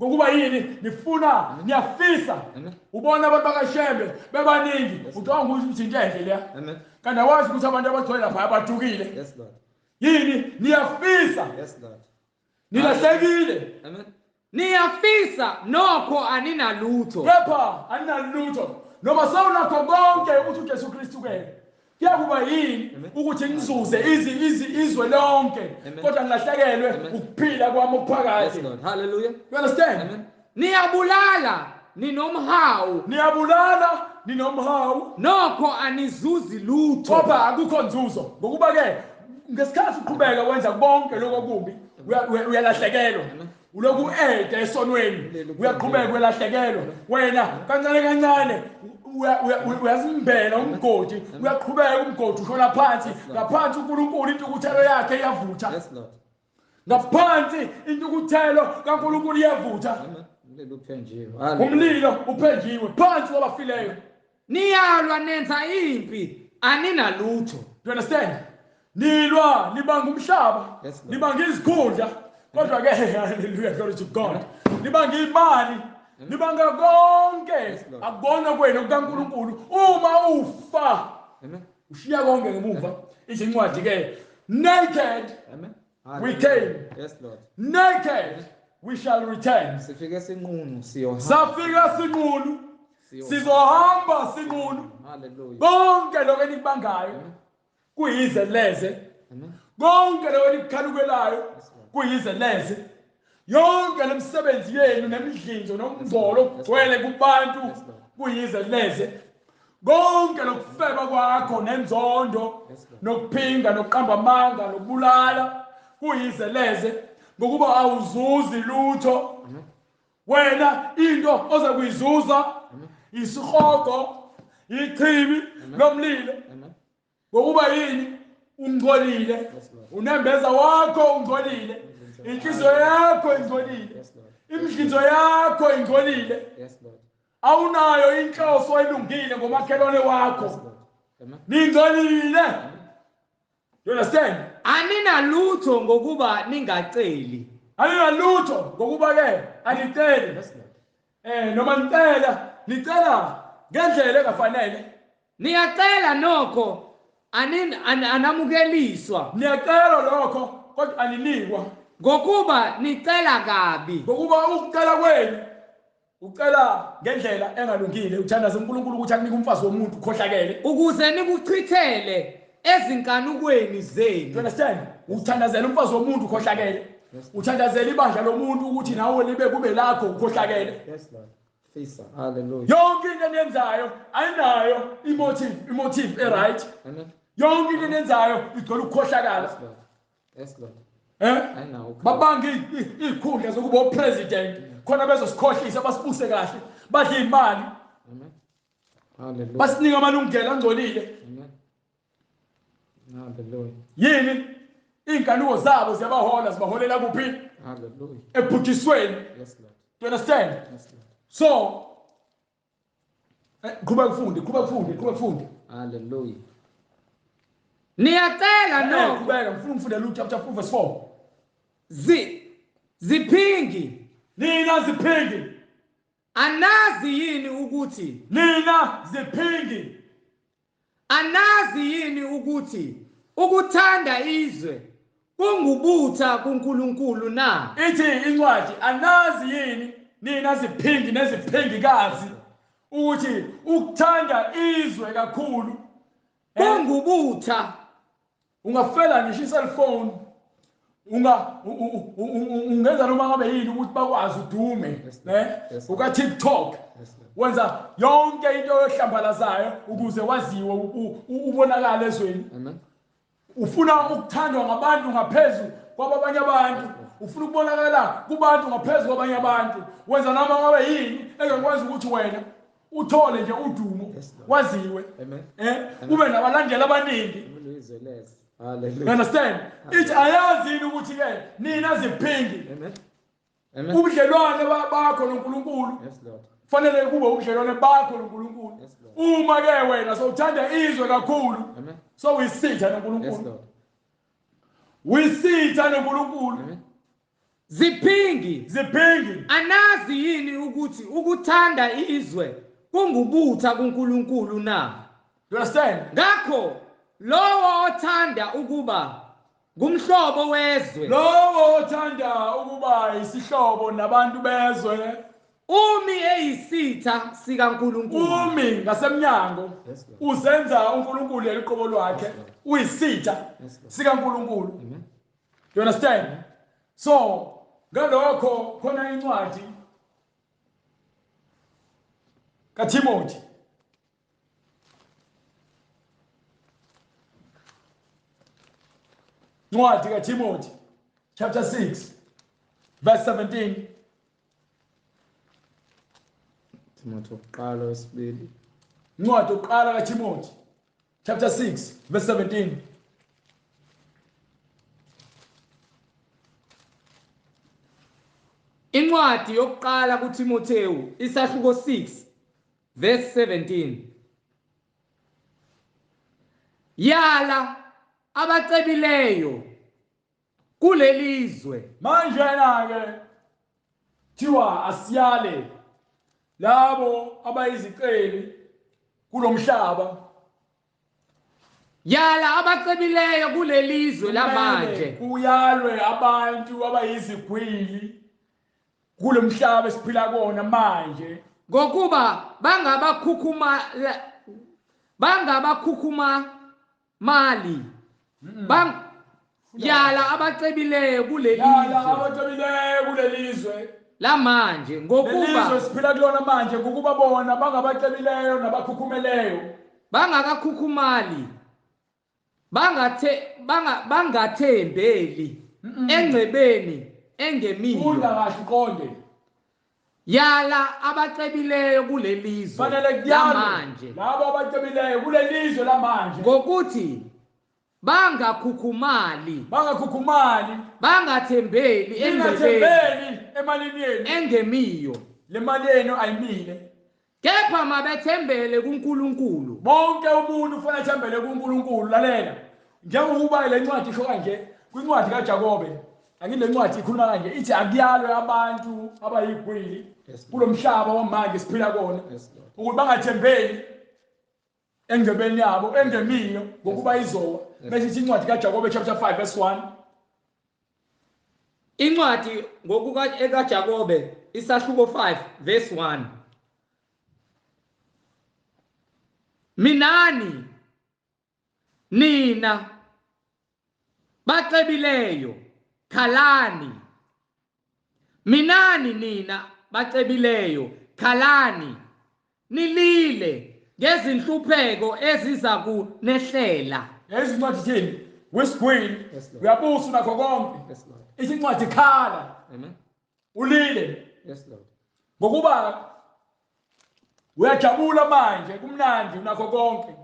Ngokuba yini? Nifuna, niyafisa. Ubona abantu bakaShembe bebaningi, ucabanga ukuthi into enhle leya, kanti awazi ukuthi abantu abagcwele lapha abathukile. Yini? Niyafisa. Nilahlekile. Amen. Niyafisa nokho aninalutho. Kepha aninalutho. Noma sewunakho konke ukuthi uJesu Kristu ke kuyakuba yini ukuthi ngizuze izwe lonke kodwa ngilahlekelwe ukuphila kwami okuphakade. Hallelujah. You understand? Amen. Niyabulala ninomhawu. Niyabulala ninomhawu. Nokho anizuzi lutho. Kodwa akukho nzuzo. Ngokuba ke ngesikhathi uqhubeka wenza konke lokho kubi, uyalahlekelwa. Uloku ede esonweni, uyaqhubeka uyalahlekelwa. Wena kancane kancane uyazimbela umgodi, uyaqhubeka umgodi ushona phansi. Ngaphansi uNkulunkulu intukuthelo yakhe iyavutha. Ngaphansi intukuthelo kaNkulunkulu iyavutha. Umlilo uphenjiwe phansi kwabafileyo. Niyalwa nenza impi aninalutho. You understand? Nilwa nibanga umhlaba, nibanga izikhundla, kodwa ke hallelujah, glory to God, nibanga imali, nibanga konke. Akubona kwenu kukaNkulunkulu. Uma ufa ushiya konke ngemuva. Ithi incwadi ke, naked we came. Yes Lord. Naked we shall return. Sifike sinqunu siyohamba. Safika sinqunu sizohamba sinqunu. Hallelujah. Konke lokho enikubangayo kuyize leze. Konke lokho enikukhanukelayo kuyize leze. Yonke lemisebenzi yenu nemidlinzo nomngcolo okugcwele kubantu kuyize leze. Konke lokufeba kwakho nenzondo nokuphinga nokuqamba amanga nokubulala kuyize leze, ngokuba awuzuzi lutho. Wena into oza kuyizuza isihogo, ichibi lomlilo. Ngokuba yini? Ungcolile, unembeza wakho ungcolile, inhliziyo yakho ingcolile, imidlinzo yakho ingcolile. Awunayo inhloso elungile ngomakhelwane wakho, ningcolile. You understand? Aninalutho ngokuba ningaceli. Aninalutho ngokuba ke aniceli. Noma nicela, nicela ngendlela engafanele. Niyacela nokho anamukeliswa. Niyacela lokho kodwa aninikwa. Ngokuba nicela kabi. Ngokuba ukucela kwenu ucela ngendlela engalungile. Uthandaza uNkulunkulu ukuthi akunike umfazi womuntu ukhohlakele, ukuze nikuchithele ezinkanukweni zenu. You understand? Uthandazela umfazi womuntu ukhohlakele, uthandazela ibandla lomuntu ukuthi nawe libe kube lakho ukhohlakele. Yes Lord. Fisa. Hallelujah. Yonke into eniyenzayo ayinayo imotive e-right. Amen. Yonke into eniyenzayo igcwele ukukhohlakala. Yes Lord. Yes Lord. Babanga izikhundla zokuba upresident khona bezosikhohlisa, basibuse kahle, badle imali. Amen. Hallelujah. Basinika amalungelo angcolile. Amen. Hallelujah. Yini? Inkanuko zabo ziyabahola, zibaholela kuphi? Hallelujah. Ebhujisweni. Yes Lord. Do you understand? Yes Lord. So qhubeka ufunde, qhubeka ufunde, qhubeka ufunde. Hallelujah. Niyacela nokho. Qhubeka, ngifuna ukufunda Luke chapter 4 verse 4. Ziphingi. Nina ziphingi. Anazi yini ukuthi nina ziphingi. Anazi yini ukuthi ukuthanda izwe kungubutha kuNkulunkulu na? Ithi incwadi, anazi yini nina ziphingi neziphingikazi ukuthi ukuthanda izwe kakhulu kungubutha. Ungafela ngisho i-cellphone, ungenza noma ngabe yini ukuthi bakwazi udume, ne? Uka TikTok wenza yonke into yohlambalazayo ukuze waziwe, ubonakale ezweni. Amen. Ufuna ukuthandwa ngabantu ngaphezulu kwabanye abantu, ufuna ukubonakala kubantu ngaphezulu kwabanye abantu, wenza noma ngabe yini engakwazi ukuthi wena uthole nje udumo, waziwe, ube nabalandeli abaningi. Hallelujah. You understand? Ithi ayazi yini ukuthi ke nina ziphingi. Amen. Amen. Ubudlelwane bakho noNkulunkulu. Yes Lord. Fanele kube ubudlelwane bakho noNkulunkulu. Yes Lord. Uma ke wena sowuthanda izwe kakhulu. Amen. So uyisitha noNkulunkulu. Yes Lord. Uyisitha noNkulunkulu. Amen. Ziphingi. Ziphingi. Anazi yini ukuthi ukuthanda izwe kungubutha kuNkulunkulu na? You understand? Ngakho lowo othanda ukuba ngumhlobo wezwe, lowo othanda ukuba isihlobo nabantu bezwe, umi eyisitha sikaNkulunkulu. Umi ngasemnyango, uzenza uNkulunkulu eliqobo lwakhe, uyisitha sikaNkulunkulu. You understand? So ngalokho khona incwadi kaTimothy Incwadi kaTimothy chapter 6 verse 17. Timothy oqala wesibili. Incwadi oqala kaTimothy chapter 6 verse 17. Incwadi yokuqala kuTimothewu isahluko 6 verse 17. Yala abacebileyo kulelizwe. Manje na ke thiwa asiyale labo abayiziceli kulomhlaba. Yala abacebileyo kulelizwe lamanje. Kuyalwe abantu abayizigwili kulomhlaba esiphila kona manje, ngokuba bangabakhukhuma mali. Yala abacebileyo kuleli Yala zwe abacebileyo kuleli zwe lamanje lelizwe ngokuba siphila kulona manje, ngokuba bona bangabacebileyo nabakhukhumeleyo, bangakakhukhumali, bangathembeli engcebeni engemiyo. Funda kahle uqonde. Yala abacebileyo kulelizwe Fanele kuyalwe lamanje labo abacebileyo kulelizwe lamanje ngokuthi bangakhukhumali, bangakhukhumali, bangathembeli engcebeni ningathembeli emalini yenu, engemiyo, le mali yenu ayimile, kepha mabethembele kuNkulunkulu. Bonke umuntu ufanele athembele kuNkulunkulu. Lalela, njengokuba le ncwadi isho kanje kwincwadi kaJakobe, angile ncwadi ikhuluma kanje, ithi akuyalwe abantu abayigwili kulomhlaba wamanje siphila kona ukuthi bangathembeli engcebeni yabo engemiyo, ngokuba izowa. Bese ithi incwadi kaJakobe chapter 5 verse 1. Incwadi ngokuka ekaJakobe isahluko 5 verse 1. Minani nina bacebileyo, khalani. Minani nina bacebileyo, khalani, nilile ngezinhlupheko eziza kunehlela. Lezi incwadi ithini? Wesigwili Yes, Lord. uyabusa unakho konke. Yes, Lord. Ithi incwadi khala Amen. ulile, Yes, Lord. ngokuba uyajabula manje, kumnandi, unakho konke,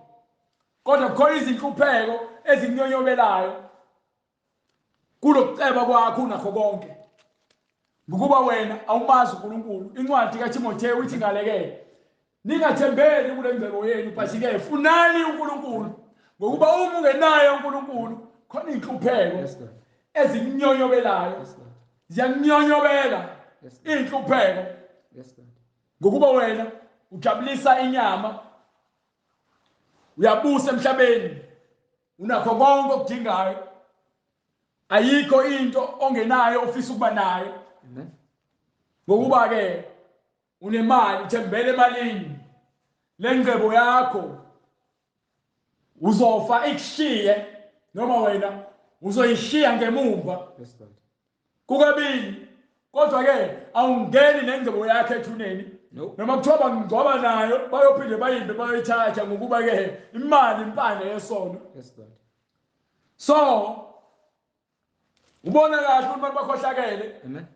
kodwa kukhona izinhlupheko ezinyonyobelayo kulokuceba kwakho unakho konke, ngokuba wena awumazi uNkulunkulu. Incwadi kaTimotheyu ithi ngaleke, ningathembeli kule ngcebo yenu, but-ke funani uNkulunkulu, ngokuba uma ungenaye uNkulunkulu khona iy'nhlupheko Yes, Lord. ezikunyonyobelayo. Yes, Lord. Ziyakunyonyobela Yes, Lord. iy'nhlupheko, Yes, Lord. ngokuba wena ujabulisa inyama, uyabusa emhlabeni, unakho konke okudingayo, ayikho into ongenayo ofisa ukuba nayo. Amen. Ngokuba ke unemali, uthembele emalini, le ngcebo yakho uzofa ikushiye, noma wena uzoyishiya ngemumva. Yes, Lord. Kukabili, kodwa ke awungeni nengcebo yakho ethuneni. No. Noma kuthiwa bangcwaba nayo, bayophinde bayimbe bayoyithatha, ngokuba ke imali impande yesono. Yes, Lord. So ubona kahle ukuthi abantu bakhohlakele. Amen.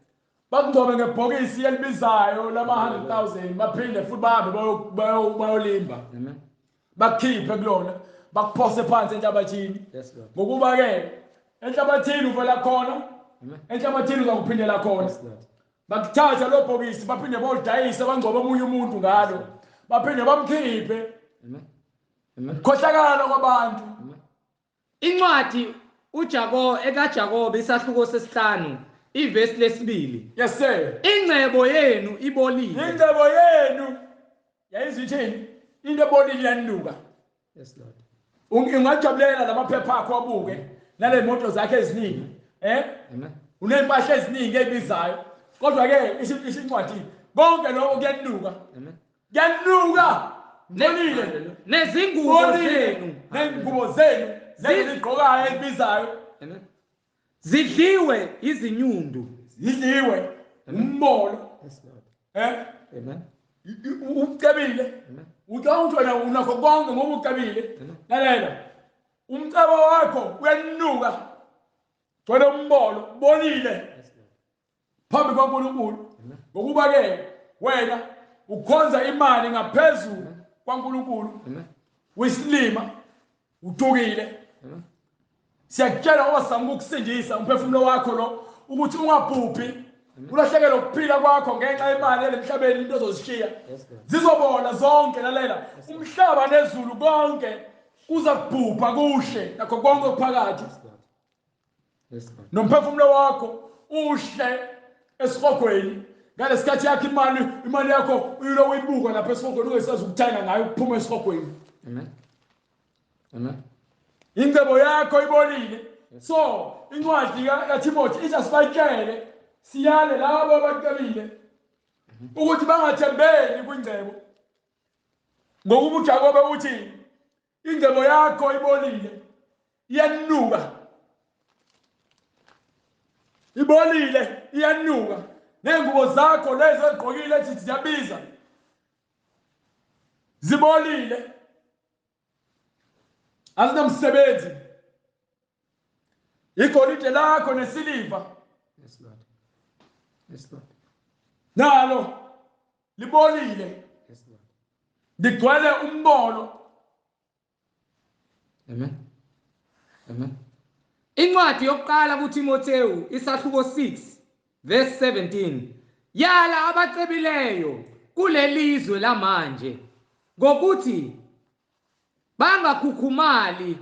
Bakungcwabe ngebhokisi elibizayo lama 100,000, baphinde futhi bahambe bayolimba. Amen. Bakukhiphe kulona, bakuphose phansi enhlabathini. Yes, Lord. Ngokuba ke enhlabathini uvela khona, Amen. enhlabathini uzakuphindela khona. Yes, Lord. Bakuthatha lo bhokisi baphinde bolidayisa, bangcwabe omunye umuntu ngalo, baphinde bamkhiphe. Amen. Amen. Khohlakala kwabantu. Amen. Incwadi uJakobe ekaJakobe isahluko sesihlanu ivesi lesibili. Yes sir. Ingcebo yenu ibolile. Ingcebo yenu yayizithini? Into ebolile iyanuka. Yes, Lord. Ungajabulela lamaphepha akho abuke nale moto zakhe eziningi, Amen. unempahla eziningi ebizayo, kodwa ke isho incwadi konke lokho kuyanuka. Amen. Kuyanuka. Ngibonile. Nezingubo zenu. Nengubo zenu lezigqokayo ezibizayo. Amen. Zidliwe izinyundu. Zidliwe umbolo. Yes, Lord. Amen. Ucebile. Amen. Ucabanga ukuthi wena unakho konke ngoba ucebile. Amen. Lalela, umcebo wakho uyanuka, gcwele umbolo, bolile Yes, Lord. phambi kwaNkulunkulu. Amen. Ngokuba ke wena ukhonza imali ngaphezulu kwaNkulunkulu. Amen. Uyisilima, uthukile. Amen. Siyakutshela ngoba sizama ukukusindisa umphefumulo wakho lo, ukuthi ungabhubhi, ulahlekelwe ukuphila kwakho ngenxa yemali elemhlabeni, into ozozishiya Yes, Lord. zizobola zonke. Lalela, umhlaba nezulu konke kuza kubhubha kuhle, nakho konke okuphakathi. Yes, Lord. Yes, Lord. Nomphefumulo wakho uhle esihogweni ngalesikhathi yakho imali yakho uyilo uyibuka lapha esihogweni, ungesazi ukuthenga ngayo ukuphuma esihogweni. Amen. Amen. Ingcebo yakho ibolile. So incwadi kaTimothy ithi asibatshele, siyale labo abacebile ukuthi bangathembeli kwingcebo, ngokuba uJakobe uthi ingcebo yakho ibolile, iyanuka. Ibolile, iyanuka. Nengubo zakho lezo ezigqokile ethi ziyabiza. Zibolile. Azinamsebenzi. Igolide lakho nesiliva. Yes Lord. Yes Lord. Nalo libolile. Yes Lord. Ligcwele umbolo. Amen. Amen. Incwadi yokuqala kuTimothewu isahluko 6 verse 17 yala abacebileyo kulelizwe lamanje ngokuthi bangakhukhumali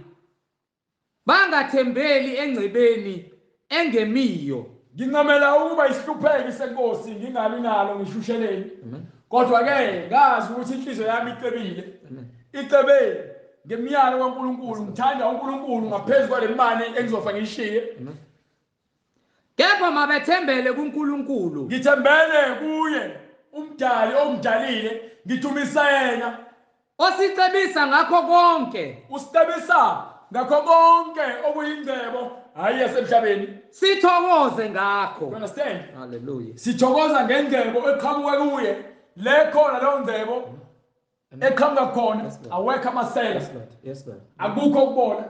bangathembeli engcebeni engemiyo. Ngincamela ukuba isihlupheki senkosi ngingabi nalo ngishusheleni. Kodwa ke ngazi ukuthi inhliziyo yami icebile. Icebile ngemiyalo kaNkuluNkulu, ngithanda uNkulunkulu ngaphezulu kwale mali engizofa ngiyishiye. Kepha mabethembele kuNkulunkulu. Ngithembele kuye umdali ongidalile, ngidumisa yena osicebisa ngakho konke. Usicebisa ngakho konke okuyingcebo hayi yasemhlabeni. Sithokoze ngakho. You understand? Hallelujah. Sithokoza ngengcebo eqhamuka kuye. Le khona leyo ngcebo eqhamuka khona awekho amasela. Yes Lord. Yes Lord. Akukho ukubola.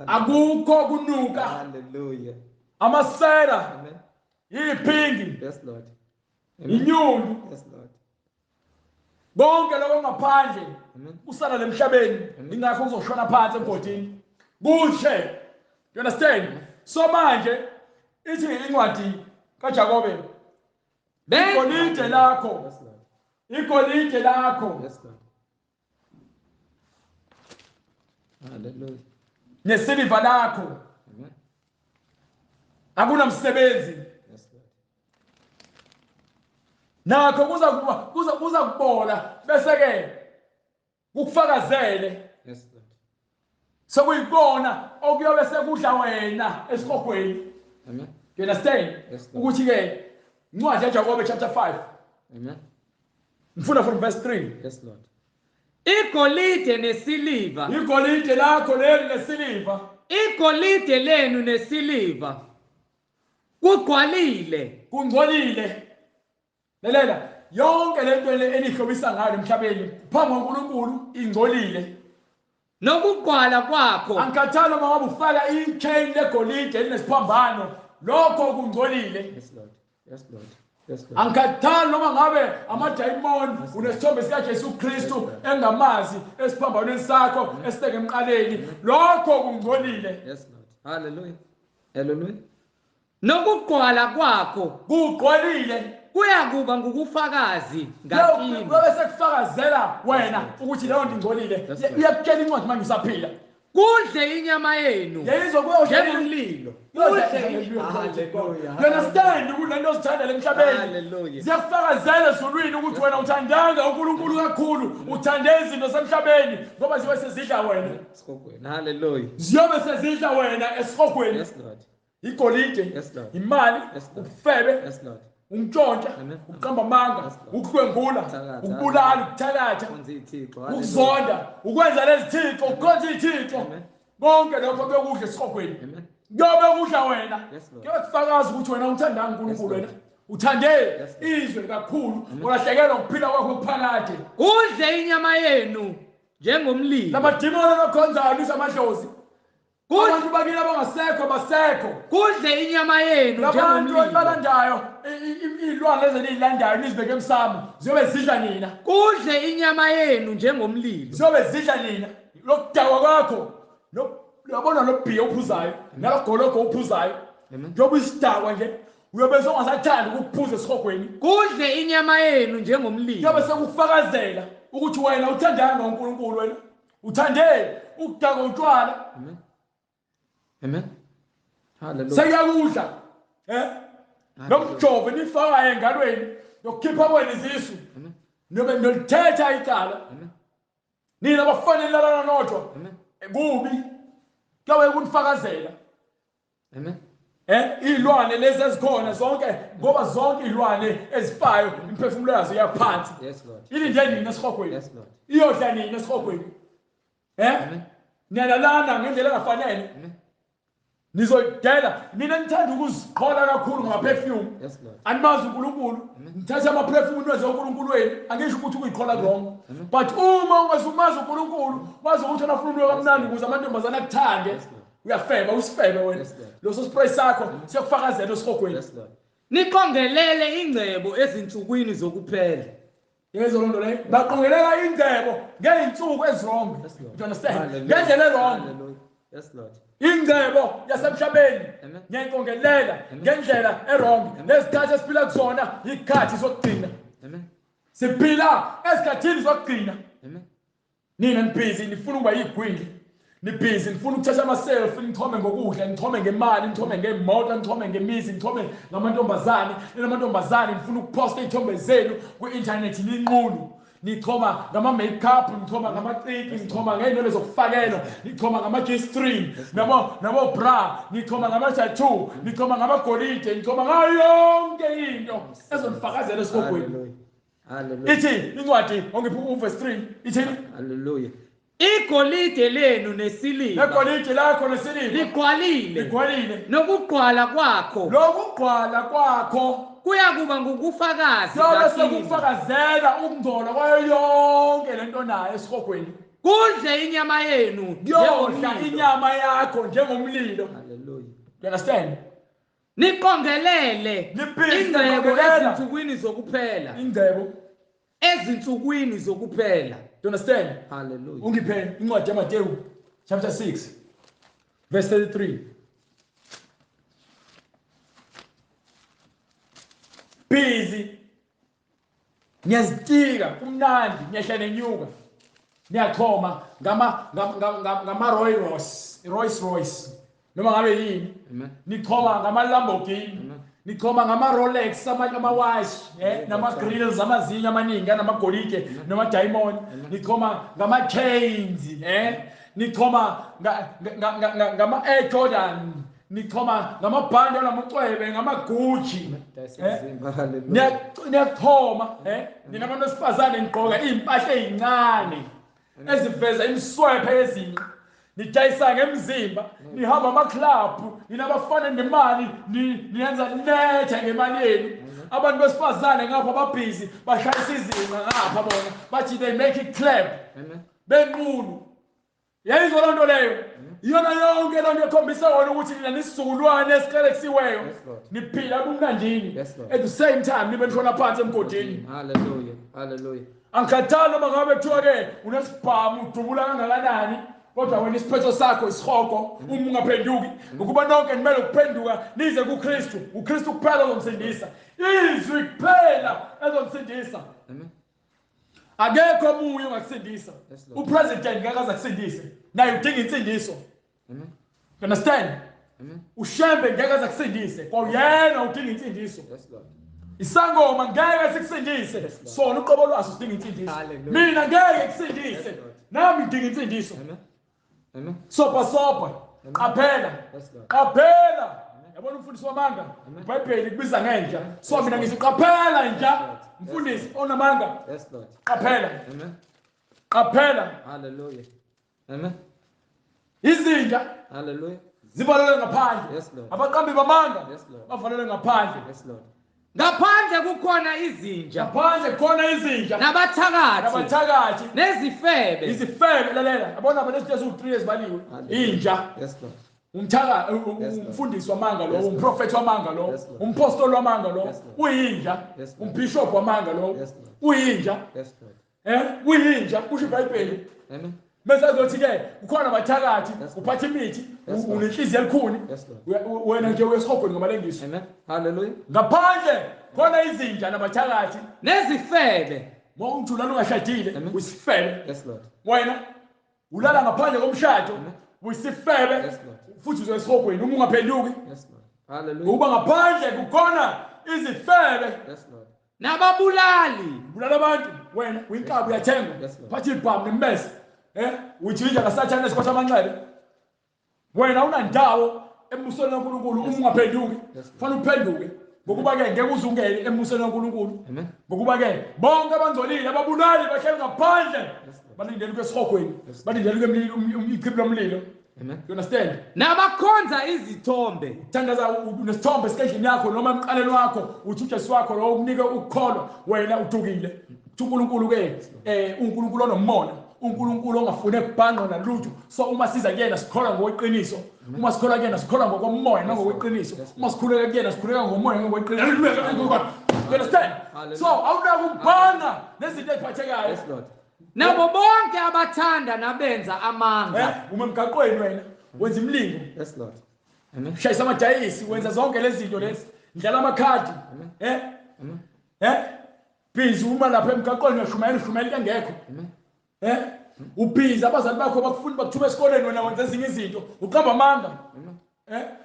Akukho kunuka. Hallelujah. Amasela. Amen. Iphingi. Yes Lord. Inyundu. Yes Lord. Bonke lokho ngaphandle usala lemhlabeni ingakho uzoshona phansi emgodini. Kuhle. You understand? So manje ithi incwadi kaJakobe igolide lakho. Igolide lakho. Yes Lord. Hallelujah. Nesiliva lakho. Amen. Akunamsebenzi. Yes Lord. Nakho kuza kubola bese ke kukufakazele. Yes Lord. Sekuyikona okuyobe sekudla wena esikhogweni. Amen. You understand? Yes Lord. Ukuthi ke incwadi yaJakobe chapter 5. Amen. Ngifuna from verse 3. Yes Lord. Igolide nesiliva. Igolide lakho leli nesiliva. Igolide lenu nesiliva. Kugcwalile. Kungcolile. Lalela, yonke lento enihlobisa ngayo emhlabeni phambi kwaNkulunkulu ingcolile. Nokugqwala kwakho. Angikhathali uma ngabe ufaka ichain legolide elinesiphambano, lokho kungcolile. Yes Lord. Yes Lord. Yes Lord. Angikhathali noma ngabe amadayimoni unesithombe sikaJesu Kristu engamazi esiphambanweni sakho esiteke emqaleni, lokho kungcolile. Yes Lord. Hallelujah. Hallelujah. Nokugqwala kwakho kugqwalile. Kuyakuba ngukufakazi ngakini. Ngoba sekufakazela wena ukuthi leyo nto ingcolile. Iyakutshela incwadi manje usaphila. Kudle inyama yenu njengomlilo. Hallelujah. You understand ukuthi lento ozithanda lemhlabeni ziyakufakazela ezulwini ukuthi wena uthandanga uNkulunkulu kakhulu, uthande izinto semhlabeni ngoba ziyobe sezidla wena. Esihogweni. Hallelujah. Ziyobe sezidla wena esihogweni. Yes Lord. Igolide. Yes Lord. Imali. Ubufebe. Yes Lord. Umtshontsha, ukuqamba amanga, ukudlwengula, ukubulala, ukuthakatha, ukuzonda, ukwenza lezithixo, ukukhonza izithixo. Konke lokho kuyokudla esihogweni. Kuyobe kudla wena. Kuyobe kufakaza ukuthi wena uthandanga uNkulunkulu wena. Uthande izwe kakhulu, ulahlekelwa ukuphila kwakho kuphakade. Udle inyama yenu njengomlilo. Lamadimoni anokhonzayo nisamadlozi. Abantu bakini abangasekho basekho. Kudle inyama yenu njengomlilo. Abantu abalandayo izilwane lezi enizilandayo nizibeke emsamo ziyobe zidla nina. Kudle inyama yenu njengomlilo. Ziyobe zidla nina. Lokudakwa kwakho, yabona lo bhiya ophuzayo, nalogologo ophuzayo. Njengoba isidakwa nje uyobe songasathandi ukuphuza esihogweni. Kudle inyama yenu njengomlilo. Kuyobe sekufakazela ukuthi wena uthandanga uNkulunkulu wena. Uthande ukudakwa utshwala. Amen. Amen. Hallelujah. Sekuyakudla. Nomjovo nifaka engalweni nokukhipha kwenu izisu. Amen. Nobe nolithetha icala. Amen. Nina abafanele lalana nodwa. Amen. Kubi. Kuyobe kunifakazela. Amen. Izilwane lezi ezikhona zonke ngoba zonke izilwane ezifayo imphefumulo yazo iyaphansi. Yes Lord. Ilinde nini esihogweni? Yes Lord. Iyodla nini esihogweni? Amen. Niyalalana ngendlela engafanele. Amen. Nizoyidela nina nithanda ukuziqhola kakhulu ngama-perfume. Animazi uNkulunkulu, nithatha ama-perfume niwenze uNkulunkulu wenu. Angisho ukuthi ukuyiqhola wrong, but uma ungazumazi uNkulunkulu, wazi ukuthi wena ufuna unuka kamnandi ukuze amantombazane akuthande, uyafeba, usifebe wena. Leso spray sakho siyakufakazela esihogweni. Niqongelele ingcebo ezinsukwini zokuphela. Yezwa loo nto leyo? Baqongelela ingcebo ngey'nsuku ezi-wrong. You understand? Ngendlela e-wrong. Yes, Lord. Ingcebo yasemhlabeni ngiyayiqongelela ngendlela e-wrong. Lezikhathi esiphila kuzona yikhathi zokugcina. Amen. Siphila ezikhathini zokugcina. Amen. Nina nibhizi nifuna ukuba yigwili. Nibhizi nifuna ukuthatha ama-selfie, nithome ngokudla, nithome ngemali, nithome ngemoto, nithome ngemizi, nithome ngamantombazane. Ninamantombazane nifuna ukuphosta iy'thombe zenu kwi-inthanethi ninqunu. Nichoma ngama-makeup, nichoma ngamacici, nichoma ngey'nwele zokufakelwa, nichoma ngama-G-string, nabo bra, nichoma ngama-tattoo, nichoma ngamagolide, nichoma ngayo yonke into ezonifakazela esihogweni. Hallelujah. Ithi incwadi ongiphi uverse 3 ithini? Hallelujah. Igolide lenu nesiliva. Igolide lakho nesiliva ligqwalile. Ligqwalile. Nokugqwala kwakho. Lokugqwala kwakho kuyakuba ngukufakazi sekufakazela ukungcola kwayo yonke lento nayo esihogweni. Kudle inyama yenu, kuyodla inyama yakho njengomlilo. Hallelujah. You understand? Niqongelele ingcebo ezinsukwini zokuphela. Ingcebo ezinsukwini zokuphela. You understand? Hallelujah. Ungiphe incwadi yaMateyu chapter 6 verse 33. Busy niyazitika, kumnandi, niyehla nenyuka, niyachoma ngama Rolls Royce noma ngabe yini, nichoma ngama Lamborghini, nichoma ngama Rolex, amawashi, nama grills, amazinyo amaningi anamagolide nama diamond, nichoma ngama chains, nichoma ngama Air Jordan, nichoma ngamabhande anamacwebe, ngamaGucci, niyachoma, nina abantu besifazane nigqoka iy'mpahla ey'ncane eziveza imiswephe yezinqa, nidayisa ngemzimba, nihamba ama-club, ninabafana nemali, niyenza nethe ngemali yenu. Abantu besifazane ngapha babhizi bashayisa izinqa ngapha bona bathi they make it clap, benqunu. Yayizwa loo nto leyo? Iyona yonke loo nto ekhombisa wona ukuthi nina nisizukulwane esiqalekisiweyo, niphila kumnandini, at the same time nibe nishona phansi emgodini. Hallelujah. Hallelujah. Angikhathali noma ngabe kuthiwa-ke unesibhamu udubula kangakanani, kodwa wena isiphetho sakho isihogo uma ungaphenduki, ngokuba nonke nimele ukuphenduka nize kuKristu. uKristu kuphela ozomsindisa, izwi kuphela ezomsindisa. Amen. Akekho omunye ongakusindisa. Upresident ngeke aze akusindise, naye udinga insindiso. Amen. You understand? Amen. Ushembe ngeke aze akusindise, kwawuyena udinga insindiso. Yes, Lord. Isangoma ngeke sikusindise, sona uqobo lwaso sidinga insindiso. Mina ngeke kusindise, nami ngidinga insindiso. Amen. Amen. Sopa sopa, qaphela, qaphela. Yabona umfundisi wamanga, iBhayibheli kubiza ngenja. So mina ngithi qaphela nja, mfundisi onamanga. Yes, Lord. Qaphela. Amen. Qaphela. Hallelujah. Amen. Izinja. Hallelujah. Zivalelwe ngaphandle. Yes, Lord. Abaqambi bamanga. Yes, Lord. Bavalelwe ngaphandle. Yes, Lord. Ngaphandle kukhona izinja. Ngaphandle kukhona izinja. Nabathakathi. Nabathakathi. Nezifebe. Izifebe, lalela. Yabona abantu eziwu3 ezibaliwe. Inja. Yes, Lord. Umthaka, umfundisi wamanga lo, umprofeti wamanga lo, umpostoli wamanga lo, uyinja, umbishop wamanga lo, uyinja. Uyinja, kusho iBhayibheli. Amen. Bese azothi ke kukhona abathakathi, uphatha imithi, unenhliziyo elikhuni, wena nje uyesihogweni ngamalengiso. Amen. Hallelujah. Ngaphandle khona izinja nabathakathi nezifebe. Uma ulala ungashadile, uyisifebe. Yes, Lord. Wena ulala ngaphandle komshado, uyisifebe, futhi uzoyesihogweni uma ungaphenduki. Yes, Lord. Hallelujah. Ngokuba ngaphandle kukhona izifebe. Yes, Lord. Nababulali. Bulala abantu, wena uyinkabi uyathengwa. Phatha ibhamu nembese. Uyijinja kaSathane esikhotha amanxebe. Wena unandawo embusweni kaNkulunkulu uma ungaphenduki. Fanele uphenduke. Ngokuba ke ngeke uzungele embusweni kaNkulunkulu. Ngokuba ke bonke abangcolile ababulali bahleli ngaphandle. Balindele kwesihogweni, balindele ichibi lomlilo. Amen. You understand? Nabakhonza izithombe. Thandaza unesithombe esikedlini yakho noma emqaleni wakho, uthi uJesu wakho lo ukunike ukukholwa, wena udukile. Uthi uNkulunkulu ke uNkulunkulu onomona, uNkulunkulu ongafune kubhanqa nalutho. So uma siza kuyena sikholwa ngokweqiniso, uma sikholwa kuyena sikholwa ngokomoya nangokweqiniso, uma sikhuleka kuyena sikhuleka ngomoya nangokweqiniso. You understand? So awunako ukubhanqa nezinto eziphathekayo. Yes Lord. Nabo bonke abathanda nabenza amanga. Uma emgaqweni wena wenza imilingo. Yes Lord. Amen. Shayisa amadayisi, wenza zonke lezi zinto lezi. Ndlala amakhadi. Amen. Busy uma lapha emgaqweni uyashumayela, ushumayela into engekho. Amen. Ubhizi abazali bakho bakufuna bakuthume esikoleni, wena wenza ezinye izinto, uqamba amanga.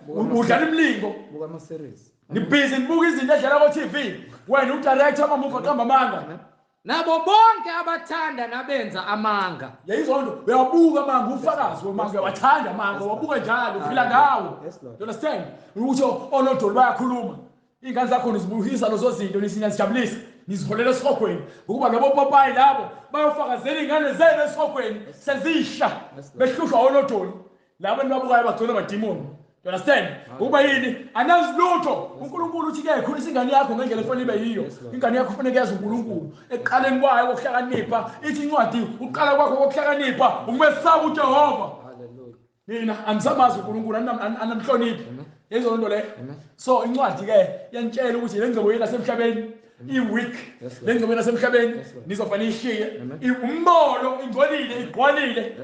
Udlala imilingo. Buka ama series. Nibhizi nibuka izinto edlala ko TV. Wena udirector ama-movie aqamba amanga. Nabo bonke abathanda nabenza amanga. Yayizonto uyabuka amanga, ufakazi wamanga, uyawathanda amanga, wabuka njalo, uphila ngawo. You understand? Ukuthi onodoli bayakhuluma. Ingane zakho nizibuyisa lezo zinto, nisiyazijabulisa, niziholela esihogweni. Ngokuba labo popayi labo bayofakazela ingane zenu esihogweni sezisha, behlushwa onodoli. Labo enibabukayo bagcwele amadimoni. You understand? Ngokuba yini? Anazi lutho. uNkulunkulu uthi ke khulisa ingane yakho ngendlela efanele ibe yiyo. Ingane yakho kufanele yazi uNkulunkulu. Ekuqaleni kwayo kokuhlakanipha, ithi incwadi uqala kwakho kokuhlakanipha ukumesaba uJehova. Hallelujah. Nina anisamazi uNkulunkulu, anamhloniphi. Yizo nto le. So incwadi ke iyantshela ukuthi le ngcebo yenu yasemhlabeni i-weak. Le ngcebo yenu yasemhlabeni nizofanele ishiye. Umbolo ingcolile, igqwalile.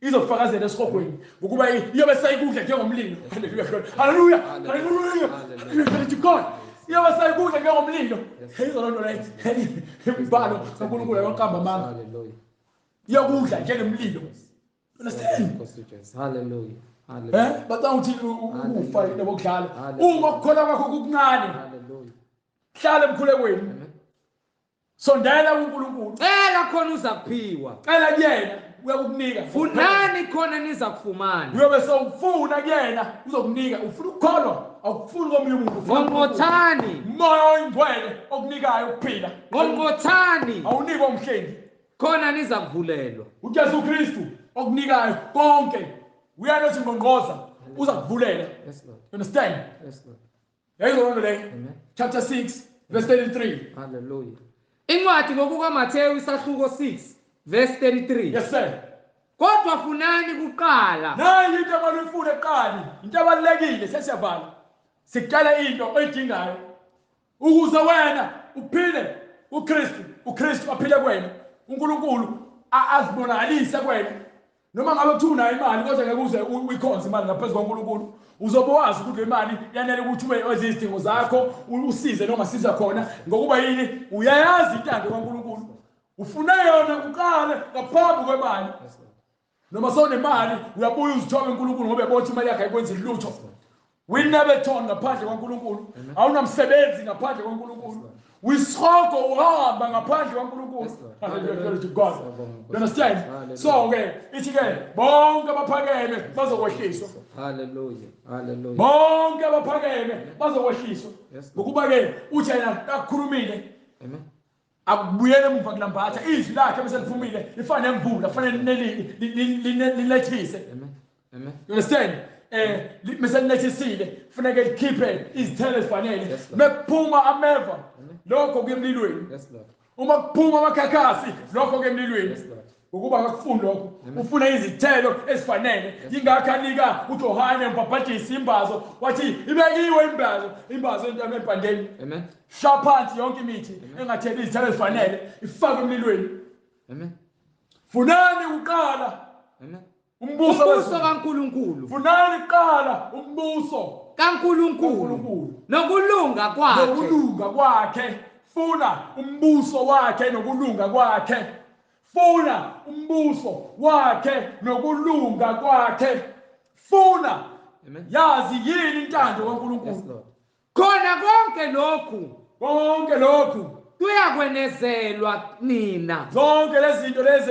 Izofakazela esihogweni ngokuba iyobe seyikudla njengomlilo. Hallelujah. Hallelujah. Hallelujah to God. Iyobe seyikudla njengomlilo. Yizo loo nto leyo. Imibhalo kaNkulunkulu ayoqamba amanga. Hallelujah. Iyokudla njengemlilo. Understand? Hallelujah. Hallelujah. Bacanga ukuthi ukufa into bokudlala. Uma ukukholwa kwakho kukuncane. Hallelujah. Hlala emkhulekweni. Sondela kuNkulunkulu. Cela khona uzakuphiwa. Cela kuyena uyakukunika. Funani khona nizakufumana. Uyobe sewufuna kuyena uzokunika. Ufuna ukukholwa, awukufuni komunye umuntu. Ngqongqothani. Moya oyingcwele okunikayo ukuphila. Ngqongqothani. Awunikwa umhlengi. Khona nizakuvulelwa. uJesu Kristu okunikayo konke. Uyalothi ngqongqoza uzakuvulela. Yes Lord. You understand? Yes Lord. Yayizona nto leyo. Amen. Chapter 6 verse 33. Hallelujah. Incwadi ngokukaMathewu isahluko 6 verse 33. Yes sir. Kodwa funani kuqala. Nayi into ebalulekile kuqala, into ebalulekile sesiyavala. Sikuqala into oyidingayo ukuze wena uphile uKristu, uKristu aphile kuwena. uNkulunkulu azibonakalise kuwena. Noma ngabe kuthiwa unayo imali kodwa ngeke uze uyikhonze imali ngaphezu kwaNkulunkulu. Uzobe wazi ukuthi le mali yanele ukuthi ube izidingo zakho, usize noma siza khona ngokuba yini uyayazi intando kaNkulunkulu. Ufuna yona kuqala ngaphambi kwemali. Noma sewunemali uyabuya uzithobe uNkulunkulu ngoba uyabona imali yakhe ayikwenzi lutho. We never turn ngaphandle kwaNkulunkulu. Awunamsebenzi ngaphandle kwaNkulunkulu. Wisihogo uhamba ngaphandle kwaNkulunkulu. Hallelujah to God. You understand? So ke ithi ke bonke abaphakeme bazokwehliswa. Hallelujah. Hallelujah. Bonke abaphakeme bazokwehliswa. Ngokuba ke uthi yena akukhulumile. Amen. Akubuyele emuva kulambatha izwi lakhe bese liphumile lifane nemvula kufanele lilethise. Amen. Amen. You understand? Bese lilethisile kufanele likhiphe izithelo ezifanele. Mekuphuma ameva lokho kuyemlilweni. Yes Lord. Uma kuphuma amakhakhasi lokho kuyemlilweni. Yes Lord. Ngokuba akakufuni lokho, ufuna izithelo ezifanele. Yingakho anika uJohane umbhabhadisi imbazo wathi ibekiwe imbazo, imbazo entabeni empandeni. Amen. Shaya phansi yonke imithi engatheli izithelo ezifanele ifakwe emlilweni. Amen. Funani kuqala. Amen. Umbuso kaNkulunkulu. Funani kuqala umbuso kaNkulunkulu nokulunga kwakhe. Nokulunga kwakhe. Funa umbuso wakhe nokulunga kwakhe. Funa umbuso wakhe nokulunga kwakhe. Funa. Yazi yini intando kaNkulunkulu. Khona konke lokhu, konke lokhu kuyakwenezelwa nina. Zonke lezi zinto lezi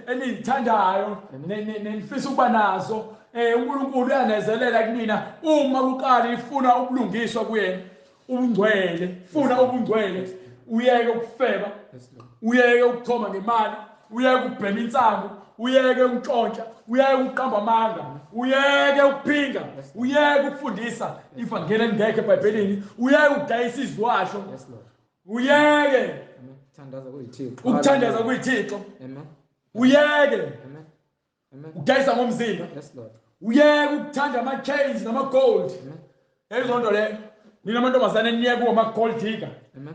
enizithandayo nenifisa ukuba nazo, uNkulunkulu uyanezelela kunina uma kuqala ifuna ubulungiswa kuyena, ubungcwele. Funa ubungcwele, uyeke ukufeba, uyeke ukuchoma ngemali, uyeke ukubhema insangu, Uyeke ukuntshontsha, uyeke ukuqamba amanga, uyeke ukuphinga, uyeke ukufundisa ivangeli elingekho eBhayibhelini, uyeke ukudayisa izwasho. Uyeke ukuthandaza kuyithixo. Uyeke ukudayisa ngomzimba. Uyeke ukuthanda ama-chains nama-gold. Lezo leyo nina amantombazane niyeke kuwo ama-gold digger,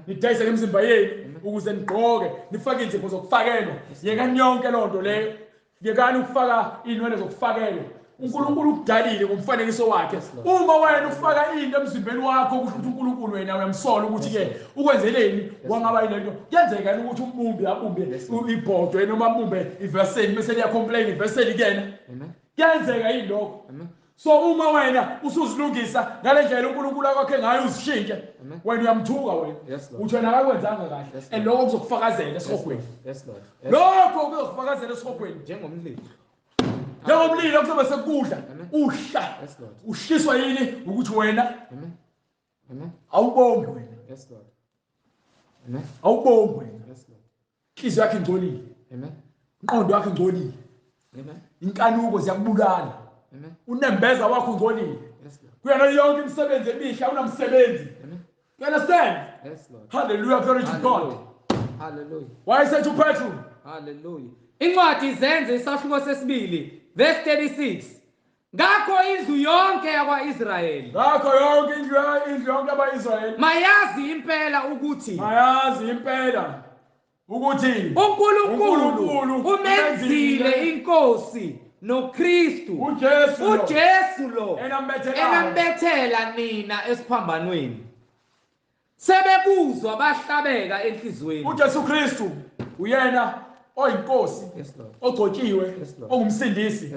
nidayise ngemizimba yenu ukuze nigqoke, nifake inzipho zokufakelwa. Yekani yonke loo nto leyo, yekani ukufaka iy'nwele zokufakelwa. uNkulunkulu ukudalile ngomfanekiso wakhe. Uma wena ufaka into emzimbeni wakho kusho ukuthi uNkulunkulu wena uyamsola ukuthi-ke ukwenzeleni wangaba yile nto. Kuyenzeka yini ukuthi umbumbi abumbe ibhodwe noma abumbe iveseli bese liya-complain iveseli kuyena? Kuyenzeka yini lokho? So uma wena usuzilungisa ngale ndlela uNkulunkulu akwakhe ngayo uzishintshe, wena uyamthuka wena. Uthi wena akakwenzanga kahle. And lokho kuzokufakazela esihogweni. Lokho kuzokufakazela esihogweni. Njengomlilo. Njengomlilo kuzobe sekudla. Uhla. Ushiswa yini ukuthi wena awubongi wena. Awubongi wena. Inhliziyo yakho ingcolile. Inqondo yakho ingcolile. Inkanuko ziyakubulala. Unembeza wakho ungcolile. Kuyona yonke imisebenzi emihle awunamsebenzi. You understand? Yes, Lord. Hallelujah, glory to God. Hallelujah. Why said to Petru? Hallelujah. Incwadi Izenzo isahluko sesibili verse 36. Ngakho indlu yonke yakwaIsrayeli. Ngakho yonke indlu yonke yakwaIsrayeli. Mayazi impela ukuthi. Mayazi impela ukuthi uNkulunkulu umenzile inkosi noKristu uJesu lo enambethela nina esiphambanweni. Sebekuzwa bahlabeka enhlizweni. uJesu Kristu uyena oyinkosi, ogcotshiwe, ongumsindisi,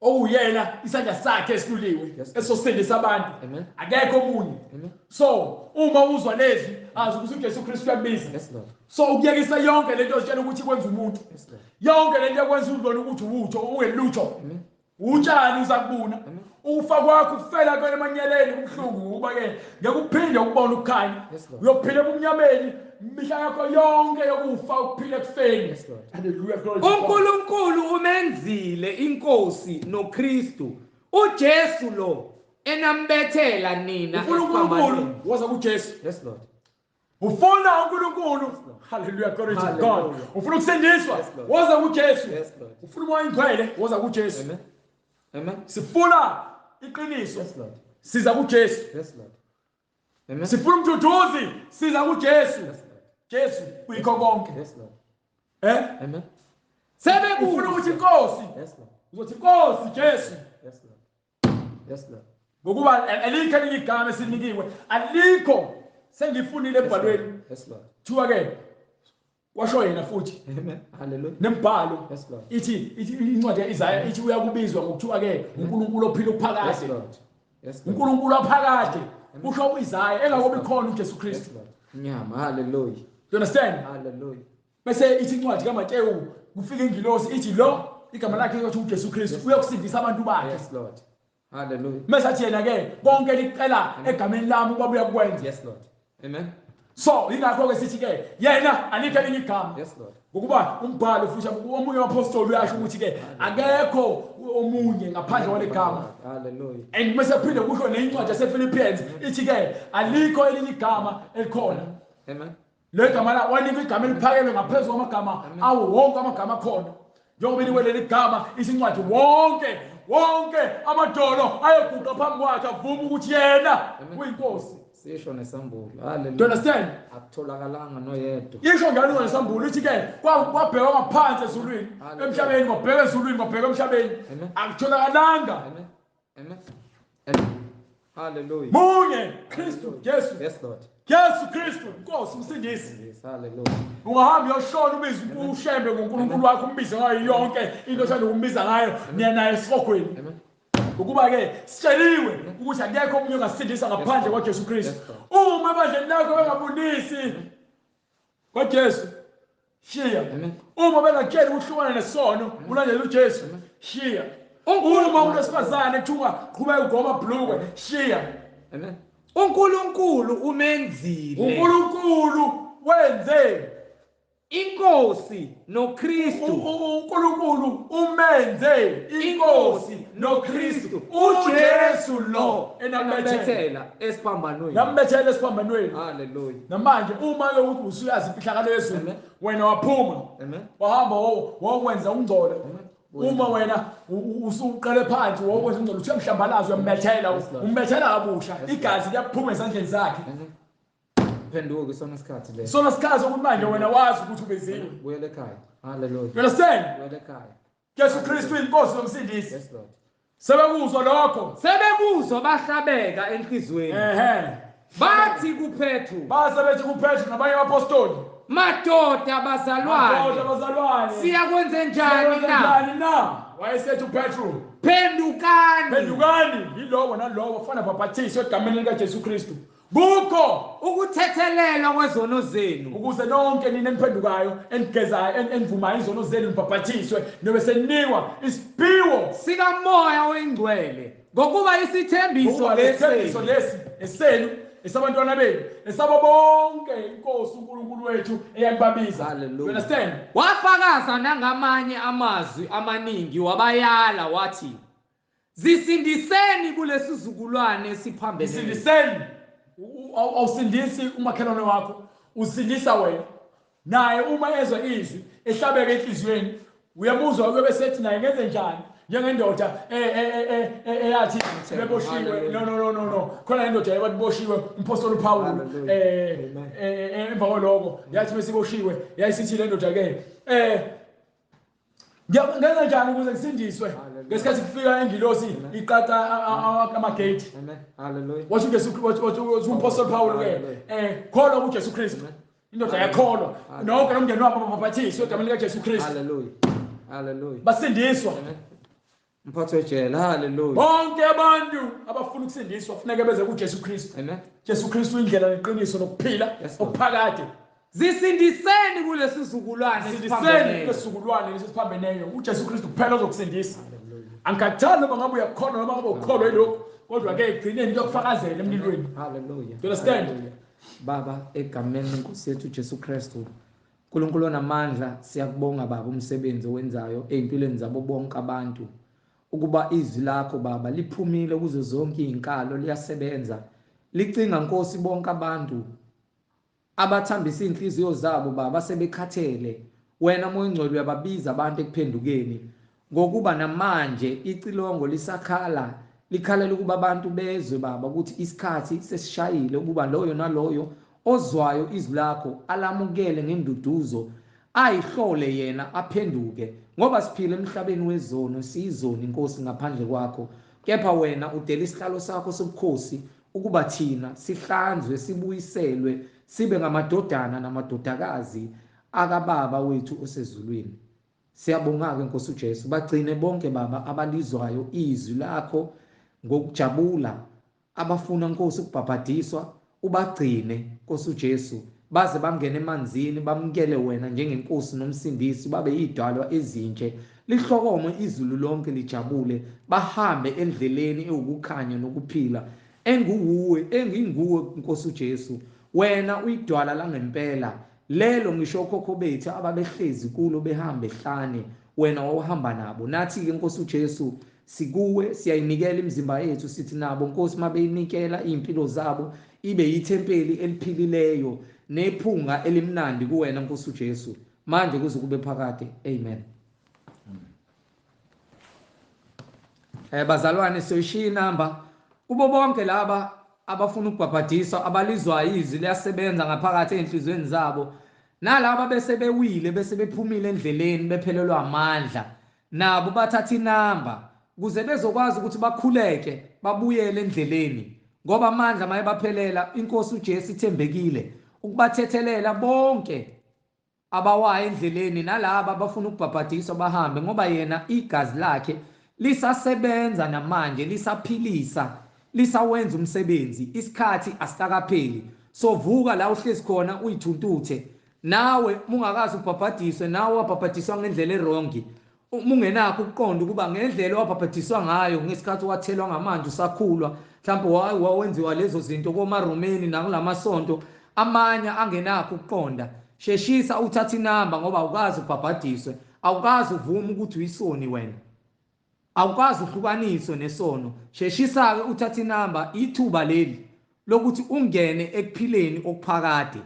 owuyena isandla sakhe esiluliwe esosindisa abantu. Akekho omunye. So uma uzwa lezwi azi ukuthi uJesu Kristu uyakubiza. So ukuyekisa yonke lento ozitshela ukuthi kwenza umuntu, yonke lento ekwenza uzibone ukuthi uwutho ungelutho, utshani uzakubuna. Ukufa kwakho ufela kwena emanyeleni kubuhlungu ngokuba ke ngeke uphinde ukubona ukukhanya. Uyophila ebumnyameni imihla yakho yonke yokufa ukuphila ekufeni. Hallelujah, glory to God. uNkulunkulu umenzile inkosi noKristu uJesu lo enambethela nina uNkulunkulu woza kuJesu. Yes Lord. Ufuna uNkulunkulu. Hallelujah, glory to God. Ufuna ukusindiswa, woza kuJesu. Ufuna umoya oyingcwele, woza kuJesu. Amen. Amen. Sifuna iqiniso. Yes Lord. Siza kuJesu. Yes Lord. Amen. Sifuna umduduzi, siza kuJesu. Yes Lord. Jesu uyikho konke. Yes Lord. Eh? Amen. Ufuna ukuthi inkosi. Yes Lord. Uzothi inkosi Jesu. Yes Lord. Yes Lord. Ngokuba alikho elinye igama esinikiwe, alikho sengifunile ebhalweni. Yes Lord. Thiwa ke washo yena futhi. Amen. Hallelujah. Nembhalo. Yes Lord. Ithi incwadi kaIsaya ithi uyakubizwa ngokuthiwa ke uNkulunkulu ophila uphakade. Yes Lord. Yes Lord. uNkulunkulu ophakade. Kusho uIsaya engakobi khona uJesu Kristu. Yes Lord. Nyama. Hallelujah. You understand? Hallelujah. Bese ithi incwadi kaMateyu kufika ingilosi ithi lo igama lakhe liyothi uJesu Kristu uyokusindisa abantu bakhe. Yes Lord. Hallelujah. Mase athi yena ke konke licela egameni lami ubaba uyakwenza. Yes Lord. Amen. So ingakho ke sithi ke yena alikho elinye igama. Yes Lord. Ngokuba umbhalo futhi omunye wapostoli uyasho ukuthi ke akekho omunye ngaphandle kwale gama. Hallelujah. And mase phinde kusho nencwadi yasePhilippians ithi ke alikho elinye igama elikhona. Amen. Le gama la wanikwa igama eliphakeme ngaphezulu kwamagama awo wonke amagama akhona. Njengoba inikwe leli gama isincwadi wonke amadolo ayoguqa phambi kwakhe avume ukuthi yena uyinkosi. Sisho nesambulo. Hallelujah. Do you understand? Akutholakalanga noyedwa. Isho njalo nesambulo ithi ke kwabhekwa ngaphansi ezulwini, emhlabeni kwabhekwa ezulwini, kwabhekwa emhlabeni. Akutholakalanga. Amen. Amen. Amen. Hallelujah. Munye Kristu Jesu. Yes Lord. Jesu Kristu Nkosi umsindisi. Yes, hallelujah. Ungahamba uyoshona ubize uShembe ngoNkulunkulu wakho umbize ngayo yonke into othanda ukumbiza ngayo niya naye esihogweni. Amen. Ngokuba ke sitsheliwe ukuthi akekho omunye ongasindisa ngaphandle kwaJesu Kristu. Uma ebandleni lakho bengabonisi kwaJesu, shiya. Uma bengakutsheli ukuhlukana nesono, ulandele uJesu, shiya. Uma umuntu wesifazane kuthiwa qhubeka ugoma bhlukwe, shiya. Amen. uNkulunkulu umenzile. uNkulunkulu wenze Inkosi noKristu. uNkulunkulu umenze inkosi noKristu, uJesu lo enambethela esiphambanweni. Nambethela esiphambanweni. Hallelujah. Namanje uma ke uthi usuyazi imfihlakalo yezulu, wena waphuma wahamba wokwenza ungcola. Uma wena usuqale phansi wokwenza ungcola, uthe mhlambalazo uyambethela, umbethela kabusha, igazi liyaphuma ezandleni zakhe. Phenduka isona sikhathi leso. Sona sikhathi ukuthi manje wena wazi ukuthi ubeziwe. Buyela ekhaya. Hallelujah. You understand? Buyela ekhaya. Jesu Kristu inkosi nomsindisi. Yes Lord. Sebekuzwa lokho. Sebekuzwa bahlabeka enhlizweni. Ehhe. Bathi kuPetru. Base bethi kuPetru nabanye abapostoli. Madoda bazalwane. Madoda bazalwane. Siyakwenze njani na? Wayesethi uPetru. Phendukani. Phendukani yilowo nalowo fana bhaphathiswe egameni lika Jesu Kristu. Kukho ukuthethelelwa kwezono zenu, ukuze nonke nina eniphendukayo, enigezayo, enivumayo izono zenu nibhaphathiswe, nobe seninikwa isiphiwo sikaMoya oyiNgcwele, ngokuba isithembiso lesi esenu, esabantwana benu, esabo bonke inkosi uNkulunkulu wethu eyakubabiza. You understand? Wafakaza nangamanye amazwi amaningi, wabayala wathi, zisindiseni kulesizukulwane esiphambene. Sindiseni. Awusindisi umakhelwane wakho, usindisa wena. Naye uma ezwa izwi ehlabeke enhliziyweni, uyamuzwa uyobe sethi naye ngenze njani, njengendoda eyathi beboshiwe. No, khona indoda yababoshiwe umpostoli uPaul emva kwaloko yathi besiboshiwe, yayisithi le ndoda ke ngenze njani ukuze ngisindiswe? Ngesikhathi kufika ingilosi iqaqa amagate. Amen. Hallelujah. Wathi uJesu, wathi umpostoli Paul ke kholwa kuJesu Kristu. Indoda yakholwa. Nonke nomndeni wabo babhaphathiswe egameni likaJesu Kristu. Hallelujah. Hallelujah. Basindiswa. Mphathi wejele. Hallelujah. Bonke abantu abafuna ukusindiswa kufuneka beze kuJesu Kristu. Amen. Jesu Kristu indlela neqiniso nokuphila okuphakade. Zisindiseni kulesizukulwane esiphambeneyo. Kulesizukulwane esiphambeneyo. uJesu Kristu kuphela ozokusindisa. Angikhathali noma ngabe uyakholwa noma ngabe ukholwa yilokho, kodwa ke egcineni kuyokufakazela emlilweni. Hallelujah. You understand? Baba, egameni lenkosi yethu Jesu Kristu, uNkulunkulu onamandla, siyakubonga Baba umsebenzi owenzayo ezimpilweni zabo bonke abantu. Ukuba izwi lakho Baba liphumile kuzo zonke izinkalo, liyasebenza. Licinga Nkosi bonke abantu abathambisa inhliziyo zabo Baba sebekhathele. Wena Moya oNgcwele uyababiza abantu ekuphendukeni, ngokuba namanje icilongo lisakhala, likhalela ukuba abantu bezwe Baba ukuthi isikhathi sesishayile ukuba loyo naloyo ozwayo izwi lakho alamukele ngenduduzo, ayihlole yena aphenduke, ngoba siphila emhlabeni wezono, siyizoni Inkosi ngaphandle kwakho. Kepha wena udela isihlalo sakho sobukhosi ukuba thina sihlanzwe, sibuyiselwe, sibe ngamadodana namadodakazi akababa wethu osezulwini. Siyabonga ke Nkosi uJesu, bagcine bonke Baba abalizwayo izwi lakho ngokujabula, abafuna Nkosi ukubhabhadiswa, ubagcine Nkosi uJesu baze bangene emanzini, bamukele wena njengenkosi nomsindisi, babe yidalwa ezintshe, lihlokome izulu lonke lijabule, bahambe endleleni ewukukhanya nokuphila enguwe, enginguwe Nkosi uJesu. Wena uyidwala langempela lelo ngisho okhokho bethu ababehlezi kulo behambe ehlane, wena wawuhamba nabo. Nathi ke Nkosi uJesu sikuwe, siyayinikela imizimba yethu, sithi nabo Nkosi mabeyinikela impilo zabo ibe yithempeli eliphilileyo nephunga elimnandi kuwena Nkosi uJesu, manje kuze kube phakade. Amen. Bazalwane, soyishiya inamba kubo bonke laba abafuna ukubhabhadiswa, abalizwayo izwi liyasebenza ngaphakathi ezinhlizweni zabo, nalaba bese bewile, bese bephumile endleleni, bephelelwa amandla, nabo bathatha inamba ukuze bezokwazi ukuthi bakhuleke babuyele endleleni, ngoba amandla mayebaphelela. Inkosi uJesu ithembekile ukubathethelela bonke abawayo endleleni nalaba abafuna ukubhabhadiswa bahambe, ngoba yena igazi lakhe lisasebenza namanje, lisaphilisa, lisawenza umsebenzi. Isikhathi asitakapheli. Sovuka la uhlezi khona uyithuntuthe nawe, mungakazi ubhabhadiswe, nawe wabhabhadiswa ngendlela erongi, mungenakho ukuqonda ukuba ngendlela owabhabhadiswa ngayo ngesikhathi wathelwa ngamanzi usakhulwa, mhlawumbe wawenziwa lezo zinto komaRomeni nakulamasonto amanye angenakho ukuqonda. Sheshisa uthathe inamba, ngoba awukazi ubhabhadiswe, awukazi uvume ukuthi uyisoni wena, awukazi uhlukaniswe nesono. Sheshisa-ke uthathe inamba, ithuba leli lokuthi ungene ekuphileni okuphakade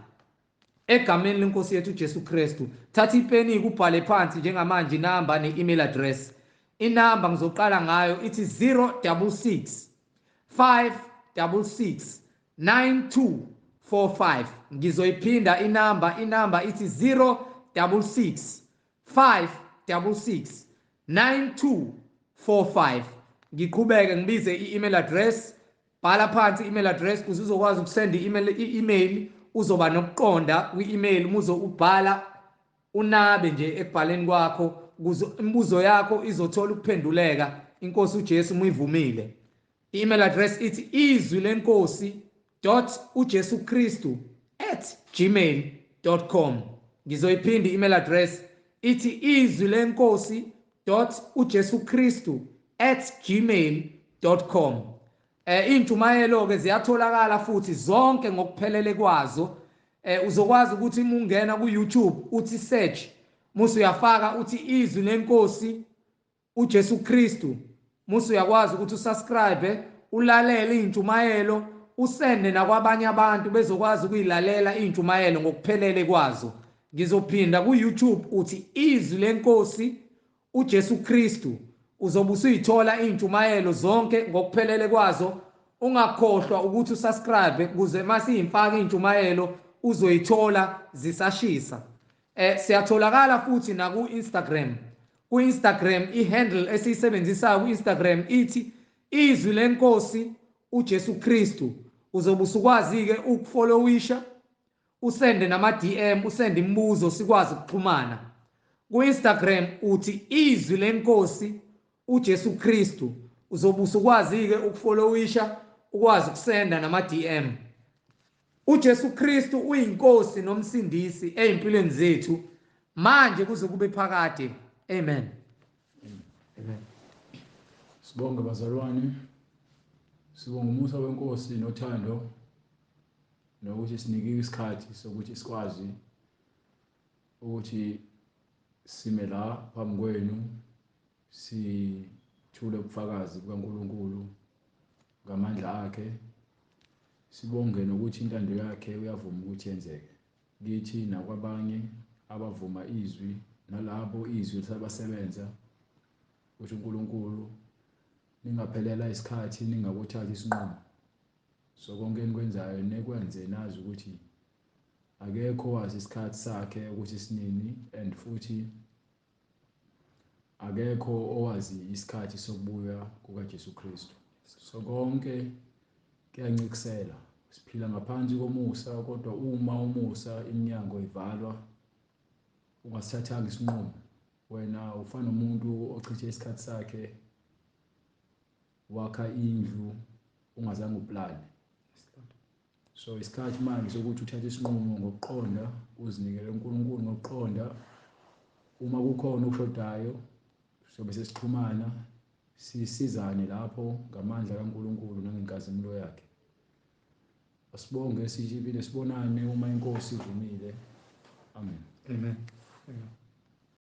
egameni lenkosi yethu uJesu Kristu. Thatha ipeni ubhale phansi njengamanje inamba ne-email address. Inamba ngizoqala ngayo ithi 066 566 9245. Ngizoyiphinda inamba ithi 066 566 9245. Ngiqhubeke ngibize i-email address. Bhala phansi i-email address ukuze uzokwazi ukusenda i-email, uzoba nokuqonda kwi-email uma ubhala, unabe nje ekubhaleni kwakho ukuze imibuzo yakho izothola ukuphenduleka inkosi uJesu uma uyivumile. I-email address ithi izwi lenkosi .ujesukristu@gmail.com. Ngizoyiphinda i-email address ithi izwi lenkosi .ujesukristu@gmail.com. Intshumayelo ke ziyatholakala futhi zonke ngokuphelele kwazo. Uzokwazi ukuthi uma ungena ku YouTube uthi search, musu uyafaka uthi izwi lenkosi uJesu Kristu, musu uyakwazi ukuthi usubscribe, ulalele intshumayelo, usende nakwabanye abantu bezokwazi ukuyilalela intshumayelo ngokuphelele kwazo. Ngizophinda ku YouTube uthi izwi lenkosi uJesu Kristu, uzobe usuyithola intshumayelo zonke ngokuphelele kwazo. Ungakhohlwa ukuthi usubscribe ukuze masiyimfaka intshumayelo uzoyithola zisashisa. Siyatholakala futhi na ku Instagram. Ku Instagram ihandle esiyisebenzisayo ku Instagram ithi izwi lenkosi uJesu Kristu. Uzobe usukwazi ke ukufollowisha, usende nama DM, usende imibuzo sikwazi ukuxhumana. Ku Instagram uthi izwi lenkosi uJesu Kristu, uzobe usukwazi ke ukufollowisha, ukwazi ukusenda nama DM. uJesu Kristu uyinkosi nomsindisi ezimpilweni zethu manje kuze kube phakade. Amen. Amen. Sibonge bazalwane, sibonga umusa wenkosi nothando nokuthi sinikiwe isikhathi sokuthi sikwazi ukuthi sime la phambi kwenu sithule ubufakazi bukaNkulunkulu ngamandla akhe. Sibonge nokuthi intando yakhe uyavuma ukuthi yenzeke kithi nakwabanye abavuma izwi nalabo izwi lisabasebenza, ukuthi uNkulunkulu ningaphelela isikhathi ningakuthathi isinqumo. So konke enikwenzayo nekwenze nazi ukuthi akekho wazi isikhathi sakhe ukuthi sinini, and futhi akekho owazi isikhathi sokubuya kukaJesu Kristu. So konke kuyancikisela, siphila ngaphansi komusa, kodwa uma umusa iminyango ivalwa ungasithathanga isinqumo, wena ufana nomuntu ochithe isikhathi sakhe wakha indlu ungazange uplane. So isikhathi manje sokuthi uthathe isinqumo ngokuqonda, uzinikele uNkulunkulu ngokuqonda. Uma kukhona okushodayo sobe sesixhumana, sisizane lapho ngamandla kaNkulunkulu nangenkazimulo yakhe. Asibonge, sishibile, sibonane uma inkosi ivumile. Amen. Amen. Amen.